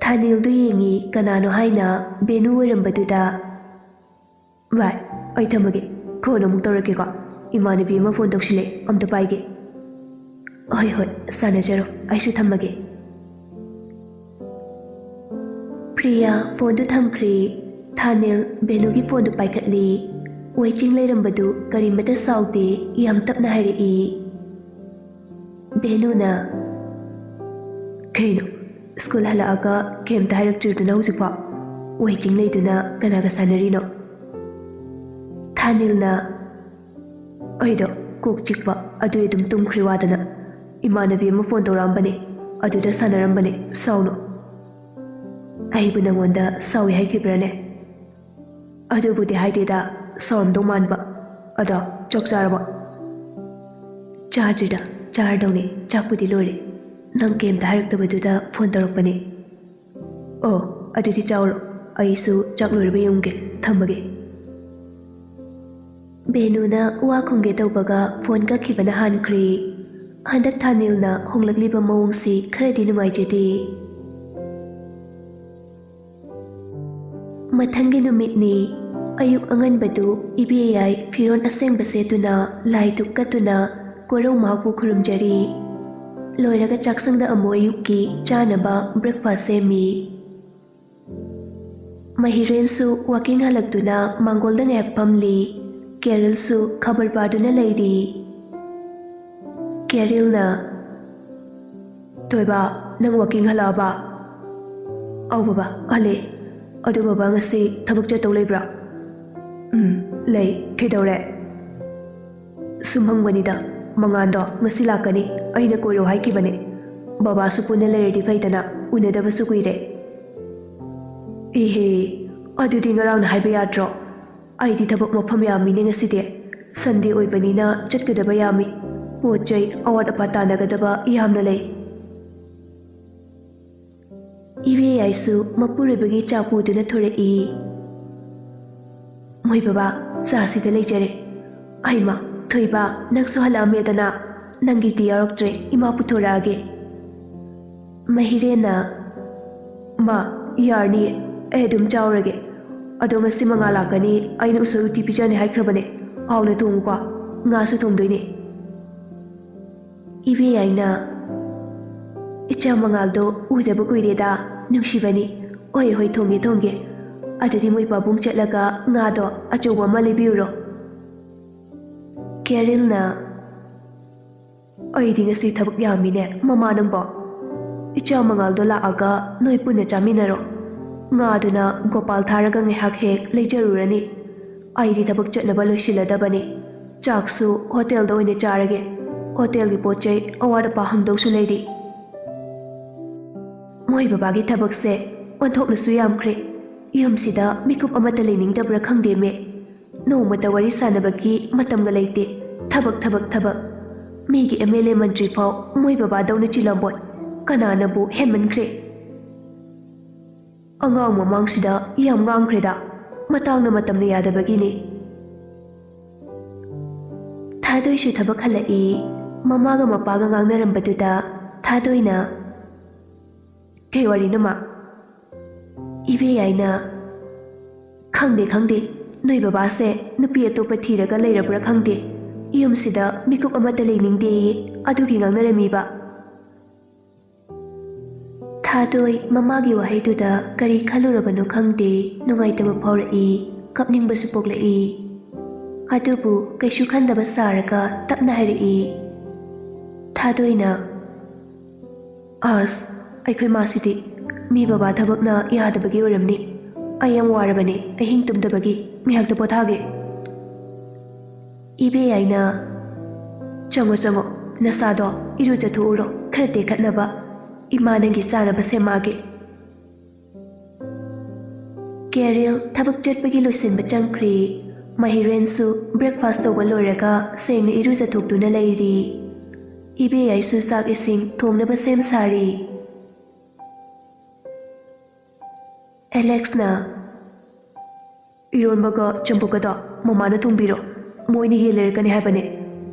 ꯊꯥꯅꯤꯜꯗꯨ ꯌꯦꯡꯉꯤ, ꯀꯅꯥꯅꯣ ꯍꯥꯏꯅ꯫ ꯕꯦꯅꯨ ꯑꯣꯏꯔꯝꯕꯗꯨꯗ, "ꯚꯥꯏ, ꯑꯩ ꯊꯝꯃꯒꯦ, ꯀꯣꯟꯅ ꯑꯃꯨꯛ ꯇꯧꯔꯛꯀꯦꯀꯣ꯫ ꯏꯃꯥꯟꯅꯕꯤ ꯑꯃ ꯐꯣꯟ ꯇꯧꯁꯤꯜꯂꯛꯑꯦ, ꯑꯝꯇ ꯄꯥꯏꯒꯦ꯫" "ꯍꯣꯏ, ꯍꯣꯏ, ꯁꯥꯟꯅꯖꯔꯣ, ꯑꯩꯁꯨ ꯊꯝꯃꯒꯦ꯫" ꯄ꯭ꯔꯤꯌꯥ ꯐꯣꯟꯗꯨ ꯊꯝꯈ꯭ꯔꯦ꯫ ꯊꯥꯅꯤꯜ ꯕꯦꯅꯨꯒꯤ ꯐꯣꯟꯗꯨ ꯄꯥꯏꯈꯠꯂꯤ꯫ ꯋꯦꯇꯤꯡ ꯂꯩꯔꯝꯕꯗꯨ ꯀꯔꯤꯃꯇ ꯁꯥꯎꯗꯦ, ꯌꯥꯝ ꯇꯞꯅ ꯍꯥꯏꯔꯛꯏ꯫ ꯕꯦꯅꯨꯅ, "ꯀꯩꯅꯣ, ꯁ꯭ꯀꯨꯜ ꯍꯜꯂꯛꯑꯒ ꯀꯩꯝꯇ ꯍꯥꯏꯔꯛꯇ꯭ꯔꯤꯗꯨꯅ ꯍꯧꯖꯤꯛꯐꯥꯎ? ꯋꯦꯇꯤꯡ ꯂꯩꯗꯨꯅ ꯀꯅꯥꯒ ꯁꯥꯟꯅꯔꯤꯅꯣ?" ꯊꯥꯅꯤꯜꯅ, "ꯑꯩꯗꯣ ꯀꯣꯛ ꯆꯤꯛꯄ ꯑꯗꯨꯏ ꯑꯗꯨꯝ ꯇꯨꯝꯈ꯭ꯔꯤ ꯋꯥꯗꯅ꯫ ꯏꯃꯥꯟꯅꯕꯤ ꯑꯃ ꯐꯣꯟ ꯇꯧꯔꯛꯑꯝꯕꯅꯦ, ꯑꯗꯨꯗ ꯁꯥꯟꯅꯔꯝꯕꯅꯦ, ꯁꯥꯎꯅꯨ꯫" "ꯑꯩꯕꯨ ꯅꯪꯉꯣꯟꯗ ꯁꯥꯎꯏ ꯍꯥꯏꯈꯤꯕ꯭ꯔꯥꯅꯦ?" "ꯑꯗꯨꯕꯨꯗꯤ ꯍꯥꯏꯗꯦꯗ, ꯁꯥꯎꯔꯝꯗꯧ ꯃꯥꯟꯕ꯫ ꯑꯗꯣ ꯆꯥꯛ ꯆꯥꯔꯕꯣ?" "ꯆꯥꯗ꯭ꯔꯤꯗ, ꯆꯥꯔꯗꯧꯅꯦ, ꯆꯥꯛꯄꯨꯗꯤ ꯂꯣꯏꯔꯦ꯫ ꯅꯪ ꯀꯩꯝꯇ ꯍꯥꯏꯔꯛꯇꯕꯗꯨꯗ ꯐꯣꯟ ꯇꯧꯔꯛꯄꯅꯦ꯫" "ꯑꯣ, ꯑꯗꯨꯗꯤ ꯆꯥꯎꯔꯣ, ꯑꯩꯁꯨ ꯆꯥꯛ ꯂꯣꯏꯔꯕ ꯌꯦꯡꯉꯨꯒꯦ, ꯊꯝꯃꯒꯦ꯫" ꯕꯦꯅꯨꯅ ꯋꯥ ꯈꯨꯝꯒꯦ ꯇꯧꯕꯒ ꯐꯣꯟ ꯀꯛꯈꯤꯕꯅ ꯍꯥꯟꯈ꯭ꯔꯦ꯫ ꯍꯟꯗꯛ ꯊꯥꯅꯤꯜꯅ ꯍꯣꯡꯂꯛꯂꯤꯕ ꯃꯑꯣꯡꯁꯤ ꯈꯔꯗꯤ ꯅꯨꯡꯉꯥꯏꯖꯗꯦ꯫ ꯃꯊꯪꯒꯤ ꯅꯨꯃꯤꯠꯅꯤ꯫ ꯑꯌꯨꯛ ꯑꯉꯟꯕꯗꯨ ꯏꯕꯦꯌꯥꯏ ꯐꯤꯔꯣꯜ ꯑꯁꯦꯡꯕ ꯁꯦꯠꯇꯨꯅ ꯂꯥꯏ ꯙꯨꯛ ꯀꯠꯇꯨꯅ ꯀꯣꯔꯧ ꯃꯍꯥꯛꯄꯨ ꯈꯨꯔꯨꯝꯖꯔꯤ꯫ ꯂꯣꯏꯔꯒ ꯆꯥꯛꯁꯪꯗ ꯑꯃꯨꯛ ꯑꯌꯨꯛꯀꯤ ꯆꯥꯅꯕ breakfast ꯁꯦꯝꯃꯤ꯫ ꯃꯍꯤꯔꯦꯟꯁꯨ walking ꯍꯜꯂꯛꯇꯨꯅ ꯃꯥꯡꯒꯣꯜꯗ ꯉꯥꯏꯍꯥꯛ ꯐꯝꯂꯤ꯫ ꯀꯦꯔꯜꯁꯨ ꯈꯕꯔ ꯄꯥꯗꯨꯅ ꯂꯩꯔꯤ꯫ ꯀꯦꯔꯤꯜꯅ, "ꯊꯣꯏꯕ, ꯅꯪ walking ꯍꯜꯂꯛꯑꯕ?" "ꯑꯧ ꯕꯕꯥ, ꯍꯜꯂꯛꯑꯦ꯫ ꯑꯗꯨ ꯕꯕꯥ, ꯉꯁꯤ ꯊꯕꯛ ꯆꯠꯇꯧ ꯂꯩꯕ꯭ꯔꯥ?" "ꯎꯝ, ꯂꯩ꯫ ꯀꯩꯗꯧꯔꯦ?" "ꯁꯨꯝ ꯍꯪꯕꯅꯤꯗ, ꯃꯉꯥꯟꯗꯣ ꯉꯁꯤ ꯂꯥꯛꯀꯅꯤ, ꯑꯩꯅ ꯀꯣꯏꯔꯣ ꯍꯥꯏꯈꯤꯕꯅꯦ꯫ ꯕꯕꯥꯁꯨ ꯄꯨꯟꯅ ꯂꯩꯔꯗꯤ ꯐꯩꯗꯅ, ꯎꯅꯗꯕꯁꯨ ꯀꯨꯏꯔꯦ꯫" "ꯏꯍꯦ, ꯑꯗꯨꯗꯤ ꯉꯔꯥꯡꯅ ꯍꯥꯏꯕ ꯌꯥꯗ꯭ꯔꯣ? ꯑꯩꯗꯤ ꯊꯕꯛ ꯃꯐꯝ ꯌꯥꯝꯃꯤꯅꯦ ꯉꯁꯤꯗꯤ꯫ ꯁꯟꯗꯦ ꯑꯣꯏꯕꯅꯤꯅ ꯆꯠꯀꯗꯕ ꯌꯥꯝꯃꯤ꯫ ꯄꯣꯠ ꯆꯩ ꯑꯋꯥꯠ ꯑꯄꯥ ꯇꯥꯟꯅꯒꯗꯕ ꯌꯥꯝꯅ ꯂꯩ꯫ ꯏꯕꯦ ꯌꯥꯏꯁꯨ ꯃꯄꯨꯔꯣꯏꯕꯒꯤ ꯆꯥ ꯄꯨꯗꯨꯅ ꯊꯣꯔꯛꯏ꯫ "ꯃꯣꯏ ꯕꯕꯥ, ꯆꯥ ꯁꯤꯗ ꯂꯩꯖꯔꯦ꯫ ꯍꯩꯃꯥ, ꯊꯣꯏꯕ, ꯅꯪꯁꯨ ꯍꯜꯂꯛꯑꯝꯃꯦꯗꯅ꯫ ꯅꯪꯒꯤꯗꯤ ꯌꯥꯎꯔꯛꯇ꯭ꯔꯦ, ꯏꯃꯥ ꯄꯨꯊꯣꯔꯛꯑꯒꯦ꯫" ꯃꯍꯤꯔꯦꯟꯅ, "ꯃꯥ, ꯌꯥꯔꯅꯤꯌꯦ, ꯑꯩ ꯑꯗꯨꯝ ꯆꯥꯎꯔꯒꯦ꯫ ꯑꯗꯣ ꯉꯁꯤ ꯃꯉꯥꯜ ꯂꯥꯛꯀꯅꯤ, ꯑꯩꯅ ꯎꯁꯣꯏ ꯎꯇꯤ ꯄꯤꯖꯅꯤ ꯍꯥꯏꯈ꯭ꯔꯕꯅꯦ꯫ ꯍꯥꯎꯅ ꯊꯣꯡꯉꯨꯀꯣ, ꯉꯥꯁꯨ ꯊꯣꯡꯗꯣꯏꯅꯦ꯫" ꯏꯕꯦ ꯌꯥꯏꯅ, "ꯏꯆꯥ ꯃꯉꯥꯜꯗꯣ ꯎꯗꯕ ꯀꯨꯏꯔꯦꯗ, ꯅꯨꯡꯁꯤꯕꯅꯤ꯫ ꯍꯣꯏ, ꯍꯣꯏ, ꯊꯣꯡꯒꯦ, ꯊꯣꯡꯒꯦ꯫ ꯑꯗꯨꯗꯤ ꯃꯣꯏ ꯄꯥꯕꯨꯡ ꯆꯠꯂꯒ ꯉꯥꯗꯣ ꯑꯆꯧꯕ ꯑꯃ ꯂꯩꯕꯤꯔꯨꯔꯣ꯫" ꯀꯦꯔꯤꯜꯅ, "ꯑꯩꯗꯤ ꯉꯁꯤ ꯊꯕꯛ ꯌꯥꯝꯃꯤꯅꯦ, ꯃꯃꯥ ꯅꯪꯕꯣ꯫ ꯏꯆꯥ ꯃꯉꯥꯜꯗꯣ ꯂꯥꯛꯑꯒ ꯅꯣꯏ ꯄꯨꯟꯅ ꯆꯥꯃꯤꯟꯅꯔꯣ꯫ ꯉꯥꯗꯨꯅ ꯒꯣꯄꯥꯜ ꯊꯥꯔꯒ ꯉꯥꯏꯍꯥꯛ ꯍꯦꯛ ꯂꯩꯖꯔꯨꯔꯅꯤ꯫ ꯑꯩꯗꯤ ꯊꯕꯛ ꯆꯠꯅꯕ ꯂꯣꯏꯁꯤꯜꯂꯗꯕꯅꯤ꯫ ꯆꯥꯛꯁꯨ ꯍꯣꯇꯦꯜꯗ ꯑꯣꯏꯅ ꯆꯥꯔꯒꯦ꯫ ꯍꯣꯇꯦꯜꯒꯤ ꯄꯣꯠ ꯆꯩ ꯑꯋꯥꯠ ꯑꯄꯥ ꯍꯪꯗꯧꯁꯨ ꯂꯩꯔꯤ꯫" ꯃꯣꯏ ꯕꯕꯥꯒꯤ ꯊꯕꯛꯁꯦ ꯑꯣꯟꯊꯣꯛꯅꯁꯨ ꯌꯥꯝꯈ꯭ꯔꯦ꯫ ꯌꯨꯝꯁꯤꯗ ꯃꯤꯀꯨꯞ ꯑꯃꯠꯇ ꯂꯩꯅꯤꯡꯗꯕ꯭ꯔꯥ ꯈꯪꯗꯦꯃꯦ꯫ ꯅꯣꯡꯃꯇ ꯋꯥꯔꯤ ꯁꯥꯟꯅꯕꯒꯤ ꯃꯇꯝꯒ ꯂꯩꯇꯦ꯫ ꯊꯕꯛ, ꯊꯕꯛ, ꯊꯕꯛ꯫ ꯃꯤꯒꯤ ꯑꯦꯝ ꯑꯦꯜ ꯑꯦ ꯃꯟꯇ꯭ꯔꯤ ꯐꯥꯎ ꯃꯣꯏ ꯕꯕꯥꯗꯧꯅ ꯆꯤꯜꯂꯝꯃꯣꯏ꯫ ꯀꯅꯥꯅꯕꯨ ꯍꯦꯟꯃꯟꯈ꯭ꯔꯦ? ꯑꯉꯥꯡ ꯃꯃꯥꯡꯁꯤꯗ ꯌꯥꯝ ꯉꯥꯡꯈ꯭ꯔꯦꯗ꯫ ꯃꯇꯥꯡꯅ ꯃꯇꯝꯅ ꯌꯥꯗꯕꯒꯤꯅꯤ꯫ ꯊꯥꯗꯣꯏꯁꯨ ꯊꯕꯛ ꯍꯜꯂꯛꯏ꯫ ꯃꯃꯥꯒ ꯃꯄꯥꯒ ꯉꯥꯡꯅꯔꯝꯕꯗꯨꯗ ꯊꯥꯗꯣꯏꯅ, "ꯀꯩ ꯋꯥꯔꯤꯅꯣ, ꯃꯥ?" ꯏꯕꯦ ꯌꯥꯏꯅ, "ꯈꯪꯗꯦ, ꯈꯪꯗꯦ꯫ ꯅꯣꯏ ꯕꯕꯥꯁꯦ ꯅꯨꯄꯤ ꯑꯇꯣꯞꯄ ꯊꯤꯔꯒ ꯂꯩꯔꯕ꯭ꯔꯥ ꯈꯪꯗꯦ꯫ ꯌꯨꯝꯁꯤꯗ ꯃꯤꯀꯨꯞ ꯑꯃꯠꯇ ꯂꯩꯅꯤꯡꯗꯦꯌꯦ꯫ ꯑꯗꯨꯒꯤ ꯉꯥꯡꯅꯔꯝꯃꯤꯕ꯫" ꯊꯥꯗꯣꯏ ꯃꯃꯥꯒꯤ ꯋꯥꯍꯩꯗꯨꯗ ꯀꯔꯤ ꯈꯜꯂꯨꯔꯕꯅꯣ ꯈꯪꯗꯦ, ꯅꯨꯡꯉꯥꯏꯇꯕ ꯐꯥꯎꯔꯛꯏ, ꯀꯞꯅꯤꯡꯕꯁꯨ ꯄꯣꯛꯂꯛꯏ꯫ ꯑꯗꯨꯕꯨ ꯀꯩꯁꯨ ꯈꯟꯗꯕ ꯁꯥꯔꯒ ꯇꯞꯅ ꯍꯥꯏꯔꯛꯏ꯫ ꯊꯥꯗꯣꯏꯅ, "ꯑꯁ, ꯑꯩꯈꯣꯏ ꯃꯥꯁꯤꯗꯤ ꯃꯤ ꯕꯕꯥ ꯊꯕꯛꯅ ꯌꯥꯗꯕꯒꯤ ꯑꯣꯏꯔꯝꯅꯤ꯫ ꯑꯩ ꯌꯥꯝ ꯋꯥꯔꯕꯅꯤ, ꯑꯍꯤꯡ ꯇꯨꯝꯗꯕꯒꯤ꯫ ꯉꯥꯏꯍꯥꯛꯇ ꯄꯣꯊꯥꯒꯦ꯫" ꯏꯕꯦ ꯌꯥꯏꯅ, "ꯆꯪꯉꯣ, ꯆꯪꯉꯣ, ꯅꯁꯥꯗꯣ ꯏꯔꯨꯖꯊꯣꯛꯎꯔꯣ, ꯈꯔ ꯇꯦꯛꯈꯠꯅꯕ꯫ ꯏꯃꯥ ꯅꯪꯒꯤ ꯆꯥꯅꯕ ꯁꯦꯝꯃꯛꯑꯒꯦ꯫" ꯀꯦꯔꯤꯜ ꯊꯕꯛ ꯆꯠꯄꯒꯤ ꯂꯣꯏꯁꯤꯟꯕ ꯆꯪꯈ꯭ꯔꯦ꯫ ꯃꯍꯤꯔꯦꯟꯁꯨ breakfast ꯇꯧꯕ ꯂꯣꯏꯔꯒ ꯁꯦꯡꯅ ꯏꯔꯨꯖꯊꯣꯛꯇꯨꯅ ꯂꯩꯔꯤ꯫ ꯏꯕꯦꯌꯥꯏꯁꯨ ꯆꯥꯛ ꯏꯁꯤꯡ ꯊꯣꯡꯅꯕ ꯁꯦꯝ ꯁꯥꯔꯤ꯫ ꯑꯦꯂꯦꯛꯁꯅ, "ꯏꯔꯣꯟꯕꯒ ꯆꯝꯐꯨꯠꯀꯗꯣ ꯃꯃꯥꯅ ꯊꯣꯡꯕꯤꯔꯣ꯫ ꯃꯣꯏꯅ ꯌꯦꯟ ꯂꯩꯔꯛꯀꯅꯤ ꯍꯥꯏꯕꯅꯦ꯫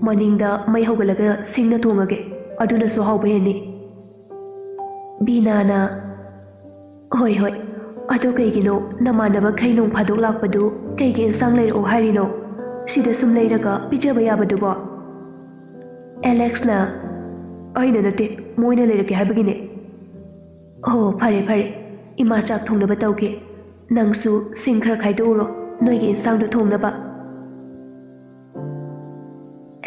ꯃꯅꯤꯡꯗ ꯃꯩ ꯍꯧꯒꯠꯂꯒ ꯁꯤꯡꯅ ꯊꯣꯡꯉꯒꯦ꯫ ꯑꯗꯨꯅꯁꯨ ꯍꯥꯎꯕ ꯍꯦꯟꯅꯤ꯫" ꯕꯤꯅꯥꯅ, "ꯍꯣꯏ, ꯍꯣꯏ꯫ ꯑꯗꯣ ꯀꯩꯒꯤꯅꯣ ꯅꯃꯥꯟꯅꯕꯈꯩ ꯅꯣꯡ ꯐꯥꯗꯣꯛ ꯂꯥꯛꯄꯗꯨ ꯀꯩꯒꯤ ꯏꯟꯁꯥꯡ ꯂꯩꯔꯛꯑꯣ ꯍꯥꯏꯔꯤꯅꯣ? ꯁꯤꯗ ꯁꯨꯝ ꯂꯩꯔꯒ ꯄꯤꯖꯕ ꯌꯥꯕꯗꯨꯕꯣ?" ꯑꯦꯂꯦꯛꯁꯅ, "ꯑꯩꯅ ꯅꯠꯇꯦ, ꯃꯣꯏꯅ ꯂꯩꯔꯛꯀꯦ ꯍꯥꯏꯕꯒꯤꯅꯦ꯫" "ꯑꯣ, ꯐꯔꯦ, ꯐꯔꯦ꯫ ꯏꯃꯥ ꯆꯥꯛ ꯊꯣꯡꯅꯕ ꯇꯧꯒꯦ꯫ ꯅꯪꯁꯨ ꯁꯤꯡ ꯈꯔ ꯈꯥꯏꯗꯣꯛꯎꯔꯣ, ꯅꯣꯏꯒꯤ ꯏꯟꯁꯥꯡꯗꯣ ꯊꯣꯡꯅꯕ꯫"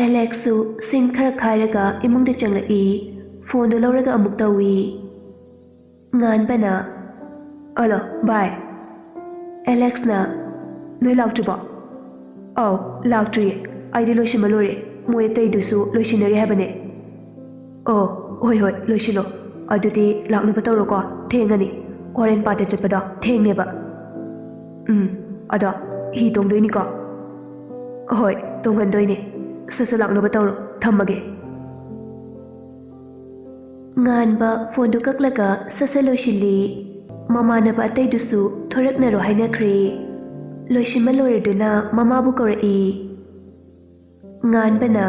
ꯑꯦꯂꯦꯛꯁꯁꯨ ꯁꯤꯡ ꯈꯔ ꯈꯥꯏꯔꯒ ꯏꯃꯨꯡꯗ ꯆꯪꯂꯛꯏ꯫ ꯐꯣꯟꯗꯨ ꯂꯧꯔꯒ ꯑꯃꯨꯛ ꯇꯧꯏ꯫ ꯉꯥꯟꯕꯅ, "ꯍꯜꯂꯣ, ꯚꯥꯏ꯫" ꯑꯦꯂꯦꯛꯁꯅ, "ꯅꯣꯏ ꯂꯥꯛꯇ꯭ꯔꯤꯕꯣ?" "ꯑꯧ, ꯂꯥꯛꯇ꯭ꯔꯤꯌꯦ꯫ ꯑꯩꯗꯤ ꯂꯣꯏꯁꯤꯟꯕ ꯂꯣꯏꯔꯦ꯫ ꯃꯣꯏ ꯑꯇꯩꯗꯨꯁꯨ ꯂꯣꯏꯁꯤꯟꯅꯔꯤ ꯍꯥꯏꯕꯅꯦ꯫" "ꯑꯣ, ꯍꯣꯏ, ꯍꯣꯏ, ꯂꯣꯏꯁꯤꯜꯂꯣ꯫ ꯑꯗꯨꯗꯤ ꯂꯥꯛꯅꯕ ꯇꯧꯔꯣꯀꯣ꯫ ꯊꯦꯡꯉꯅꯤ꯫ ꯀꯣꯔꯦꯟ ꯄꯥꯠꯇ ꯆꯠꯄꯗꯣ ꯊꯦꯡꯅꯦꯕ꯫" "ꯎꯝ, ꯑꯗꯣ ꯍꯤ ꯇꯣꯡꯗꯣꯏꯅꯤꯀꯣ?" "ꯍꯣꯏ, ꯇꯣꯡꯍꯟꯗꯣꯏꯅꯦ꯫ ꯁꯠ ꯁꯠ ꯂꯥꯛꯅꯕ ꯇꯧꯔꯣ꯫ ꯊꯝꯃꯒꯦ꯫" ꯉꯥꯟꯕ ꯐꯣꯟꯗꯨ ꯀꯛꯂꯒ ꯁꯠ ꯁꯠ ꯂꯣꯏꯁꯤꯜꯂꯤ꯫ ꯃꯃꯥꯟꯅꯕ ꯑꯇꯩꯗꯨꯁꯨ ꯊꯣꯔꯛꯅꯔꯣ ꯍꯥꯏꯅꯈ꯭ꯔꯦ꯫ ꯂꯣꯏꯁꯤꯟꯕ ꯂꯣꯏꯔꯗꯨꯅ ꯃꯃꯥꯕꯨ ꯀꯧꯔꯛꯏ꯫ ꯉꯥꯟꯕꯅ,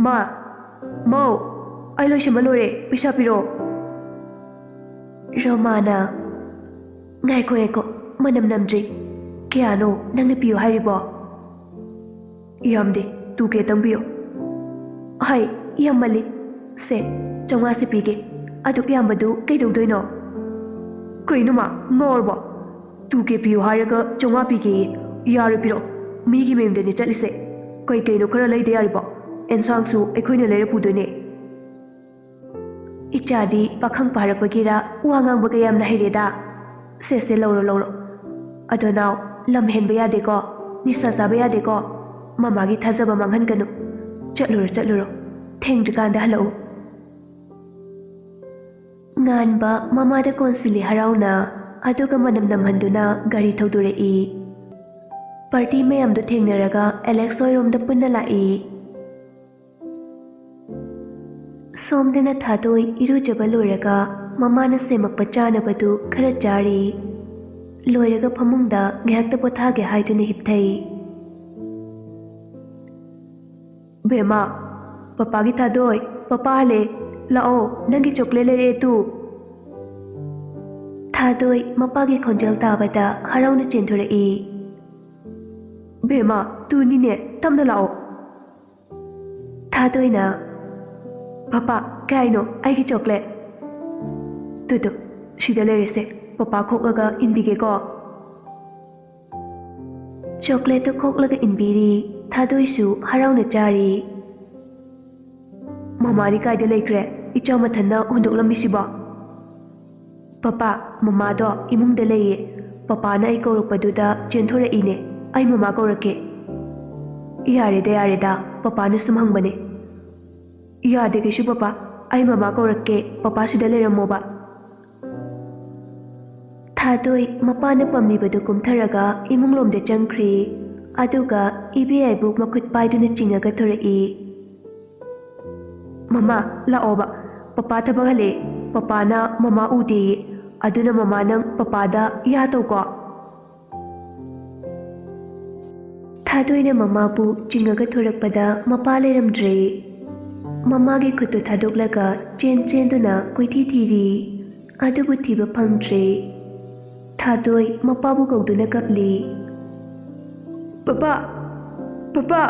"ꯃꯥ, ꯃꯧ, ꯑꯩ ꯂꯣꯏꯁꯤꯟꯕ ꯂꯣꯏꯔꯦ, ꯄꯩꯁꯥ ꯄꯤꯔꯛꯑꯣ꯫" ꯔꯣꯃꯥꯅ, "ꯉꯥꯏꯈꯣ, ꯉꯥꯏꯈꯣ, ꯃꯅꯝ ꯅꯝꯗ꯭ꯔꯤ꯫ ꯀꯌꯥꯅꯣ ꯅꯪꯅ ꯄꯤꯌꯨ ꯍꯥꯏꯔꯤꯕꯣ?" "ꯌꯥꯝꯗꯦ, ꯇꯨ ꯀꯦ ꯇꯪ ꯄꯤꯌꯣ꯫" "ꯍꯩ, ꯌꯥꯝꯃꯜꯂꯤ꯫ ꯁꯦ, ꯆꯥꯝꯃꯉꯥꯁꯦ ꯄꯤꯒꯦ꯫ ꯑꯗꯨꯛ ꯌꯥꯝꯕꯗꯨ ꯀꯩꯗꯧꯗꯣꯏꯅꯣ?" "ꯀꯩꯅꯣ ꯃꯥ, ꯉꯥꯎꯔꯕꯣ? ꯇꯨ ꯀꯦ ꯄꯤꯌꯨ ꯍꯥꯏꯔꯒ ꯆꯥꯝꯃꯉꯥ ꯄꯤꯒꯦꯌꯦ꯫ ꯌꯥꯔꯣꯏ, ꯄꯤꯔꯛꯑꯣ꯫ ꯃꯤꯒꯤ ꯃꯌꯨꯝꯗꯅꯦ ꯆꯠꯂꯤꯁꯦ꯫ ꯀꯩ ꯀꯩꯅꯣ ꯈꯔ ꯂꯩꯗ ꯌꯥꯔꯤꯕꯣ? ꯑꯦꯟꯁꯥꯡꯁꯨ ꯑꯩꯈꯣꯏꯅ ꯂꯩꯔ ꯄꯨꯗꯣꯏꯅꯦ꯫" ꯏꯆꯥꯗꯤ ꯄꯥꯈꯪ ꯐꯥꯔꯛꯄꯒꯤꯔ ꯋꯥ ꯉꯥꯡꯕꯒ ꯌꯥꯝꯅ ꯍꯩꯔꯦꯗ꯫ ꯁꯦ, ꯁꯦ, ꯂꯧꯔꯣ, ꯂꯧꯔꯣ꯫ ꯑꯗꯣ ꯅꯥꯎ, ꯂꯝ ꯍꯦꯟꯕ ꯌꯥꯗꯦꯀꯣ, ꯅꯤꯁꯥ ꯆꯥꯕ ꯌꯥꯗꯦꯀꯣ꯫ ꯃꯃꯥꯒꯤ ꯊꯥꯖꯕ ꯃꯥꯡꯍꯟꯒꯅꯨ꯫ ꯆꯠꯂꯨꯔꯣ, ꯆꯠꯂꯨꯔꯣ꯫ ꯊꯦꯡꯗ꯭ꯔꯤꯀꯥꯟꯗ ꯍꯜꯂꯛꯎ꯫ ꯉꯥꯟꯕ ꯃꯃꯥꯗ ꯀꯣꯟꯁꯤꯜꯂꯤ ꯍꯔꯥꯎꯅ, ꯑꯗꯨꯒ ꯃꯅꯝ ꯅꯝꯍꯟꯗꯨꯅ ꯒꯥꯔꯤ ꯊꯧꯗꯣꯔꯛꯏ꯫ ꯄꯥꯔꯇꯤ ꯃꯌꯥꯝꯗꯨ ꯊꯦꯡꯅꯔꯒ ꯑꯦꯂꯦꯛꯁ ꯍꯣꯏꯔꯣꯝꯗ ꯄꯨꯟꯅ ꯂꯥꯛꯏ꯫ ꯁꯣꯝꯗꯅ ꯊꯥꯗꯣꯏ ꯏꯔꯨꯖꯕ ꯂꯣꯏꯔꯒ ꯃꯃꯥꯅ ꯁꯦꯝꯃꯛꯄ ꯆꯥꯅꯕꯗꯨ ꯈꯔ ꯆꯥꯔꯤ꯫ ꯂꯣꯏꯔꯒ ꯐꯃꯨꯡꯗ ꯉꯥꯏꯍꯥꯛꯇ ꯄꯣꯊꯥꯒꯦ ꯍꯥꯏꯗꯨꯅ ꯍꯤꯞꯊꯩ꯫ "ꯕꯦꯝꯃ, ꯄꯄꯥꯒꯤ ꯊꯥꯗꯣꯏ, ꯄꯄꯥ ꯍꯜꯂꯦ꯫ ꯂꯥꯛꯑꯣ, ꯅꯪꯒꯤ ꯆꯣꯀ꯭ꯂꯦꯠ ꯂꯩꯔꯛꯑꯦ ꯇꯨ꯫" ꯊꯥꯗꯣꯏ ꯃꯄꯥꯒꯤ ꯈꯣꯟꯖꯦꯜ ꯇꯥꯕꯗ ꯍꯔꯥꯎꯅ ꯆꯦꯟꯊꯣꯔꯛꯏ꯫ "ꯕꯦꯝꯃ, ꯇꯨꯅꯤꯅꯦ, ꯇꯞꯅ ꯂꯥꯛꯑꯣ꯫" ꯊꯥꯗꯣꯏꯅ, "ꯄꯄꯥ, ꯀꯥꯏꯅꯣ ꯑꯩꯒꯤ ꯆꯣꯀ꯭ꯂꯦꯠ?" "ꯇꯨ, ꯇꯨ, ꯁꯤꯗ ꯂꯩꯔꯦꯁꯦ, ꯄꯄꯥ ꯈꯣꯛꯂꯒ ꯏꯟꯕꯤꯒꯦꯀꯣ꯫" ꯆꯣꯀ꯭ꯂꯦꯠꯇꯨ ꯈꯣꯛꯂꯒ ꯏꯟꯕꯤꯔꯤ꯫ ꯊꯥꯗꯣꯏꯁꯨ ꯍꯔꯥꯎꯅ ꯆꯥꯔꯤ꯫ "ꯃꯃꯥꯗꯤ ꯀꯥꯏꯗ ꯂꯩꯈ꯭ꯔꯦ? ꯏꯆꯥ ꯃꯊꯟꯅ ꯍꯨꯟꯗꯣꯛꯂꯝꯃꯤꯁꯤꯕꯣ?" "ꯄꯄꯥ, ꯃꯃꯥꯗꯣ ꯏꯃꯨꯡꯗ ꯂꯩꯌꯦ꯫ ꯄꯄꯥꯅ ꯑꯩ ꯀꯧꯔꯛꯄꯗꯨꯗ ꯆꯦꯟꯊꯣꯔꯛꯏꯅꯦ꯫ ꯑꯩ ꯃꯃꯥ ꯀꯧꯔꯛꯀꯦ꯫" "ꯌꯥꯔꯦꯗ, ꯌꯥꯔꯦꯗ, ꯄꯄꯥꯅ ꯁꯨꯝ ꯍꯪꯕꯅꯦ꯫" "ꯌꯥꯗꯦ ꯀꯩꯁꯨ ꯄꯄꯥ, ꯑꯩ ꯃꯃꯥ ꯀꯧꯔꯛꯀꯦ, ꯄꯄꯥ ꯁꯤꯗ ꯂꯩꯔꯝꯃꯣꯕ꯫" ꯊꯥꯗꯣꯏ ꯃꯄꯥꯅ ꯄꯝꯂꯤꯕꯗꯨ ꯀꯨꯝꯊꯔꯒ ꯏꯃꯨꯡꯂꯣꯝꯗ ꯆꯪꯈ꯭ꯔꯤ꯫ ꯑꯗꯨꯒ ꯏꯕꯦ ꯌꯥꯏꯕꯨ ꯃꯈꯨꯠ ꯄꯥꯏꯗꯨꯅ ꯆꯤꯡꯉꯒ ꯊꯣꯔꯛꯏ꯫ "ꯃꯃꯥ, ꯂꯥꯛꯑꯣꯕ꯫ ꯄꯄꯥ ꯊꯕꯛ ꯍꯜꯂꯛꯑꯦ꯫ ꯄꯄꯥꯅ ꯃꯃꯥ ꯎꯗꯦꯌꯦ꯫ ꯑꯗꯨꯅ ꯃꯃꯥ ꯅꯪ ꯄꯄꯥꯗ ꯌꯥ ꯇꯧꯀꯣ꯫" ꯊꯥꯗꯣꯏꯅ ꯃꯃꯥꯕꯨ ꯆꯤꯡꯉꯒ ꯊꯣꯔꯛꯄꯗ ꯃꯄꯥ ꯂꯩꯔꯝꯗ꯭ꯔꯦ꯫ ꯃꯃꯥꯒꯤ ꯈꯨꯠꯇꯨ ꯊꯥꯗꯣꯛꯂꯒ ꯆꯦꯟ ꯆꯦꯟꯗꯨꯅ ꯀꯣꯏꯊꯤ ꯊꯤꯔꯤ꯫ ꯑꯗꯨꯕꯨ ꯊꯤꯕ ꯐꯪꯗ꯭ꯔꯦ꯫ ꯊꯥꯗꯣꯏ ꯃꯄꯥꯕꯨ ꯀꯧꯗꯨꯅ ꯀꯞꯂꯤ꯫ "ꯄꯄꯥ! ꯄꯄꯥ!"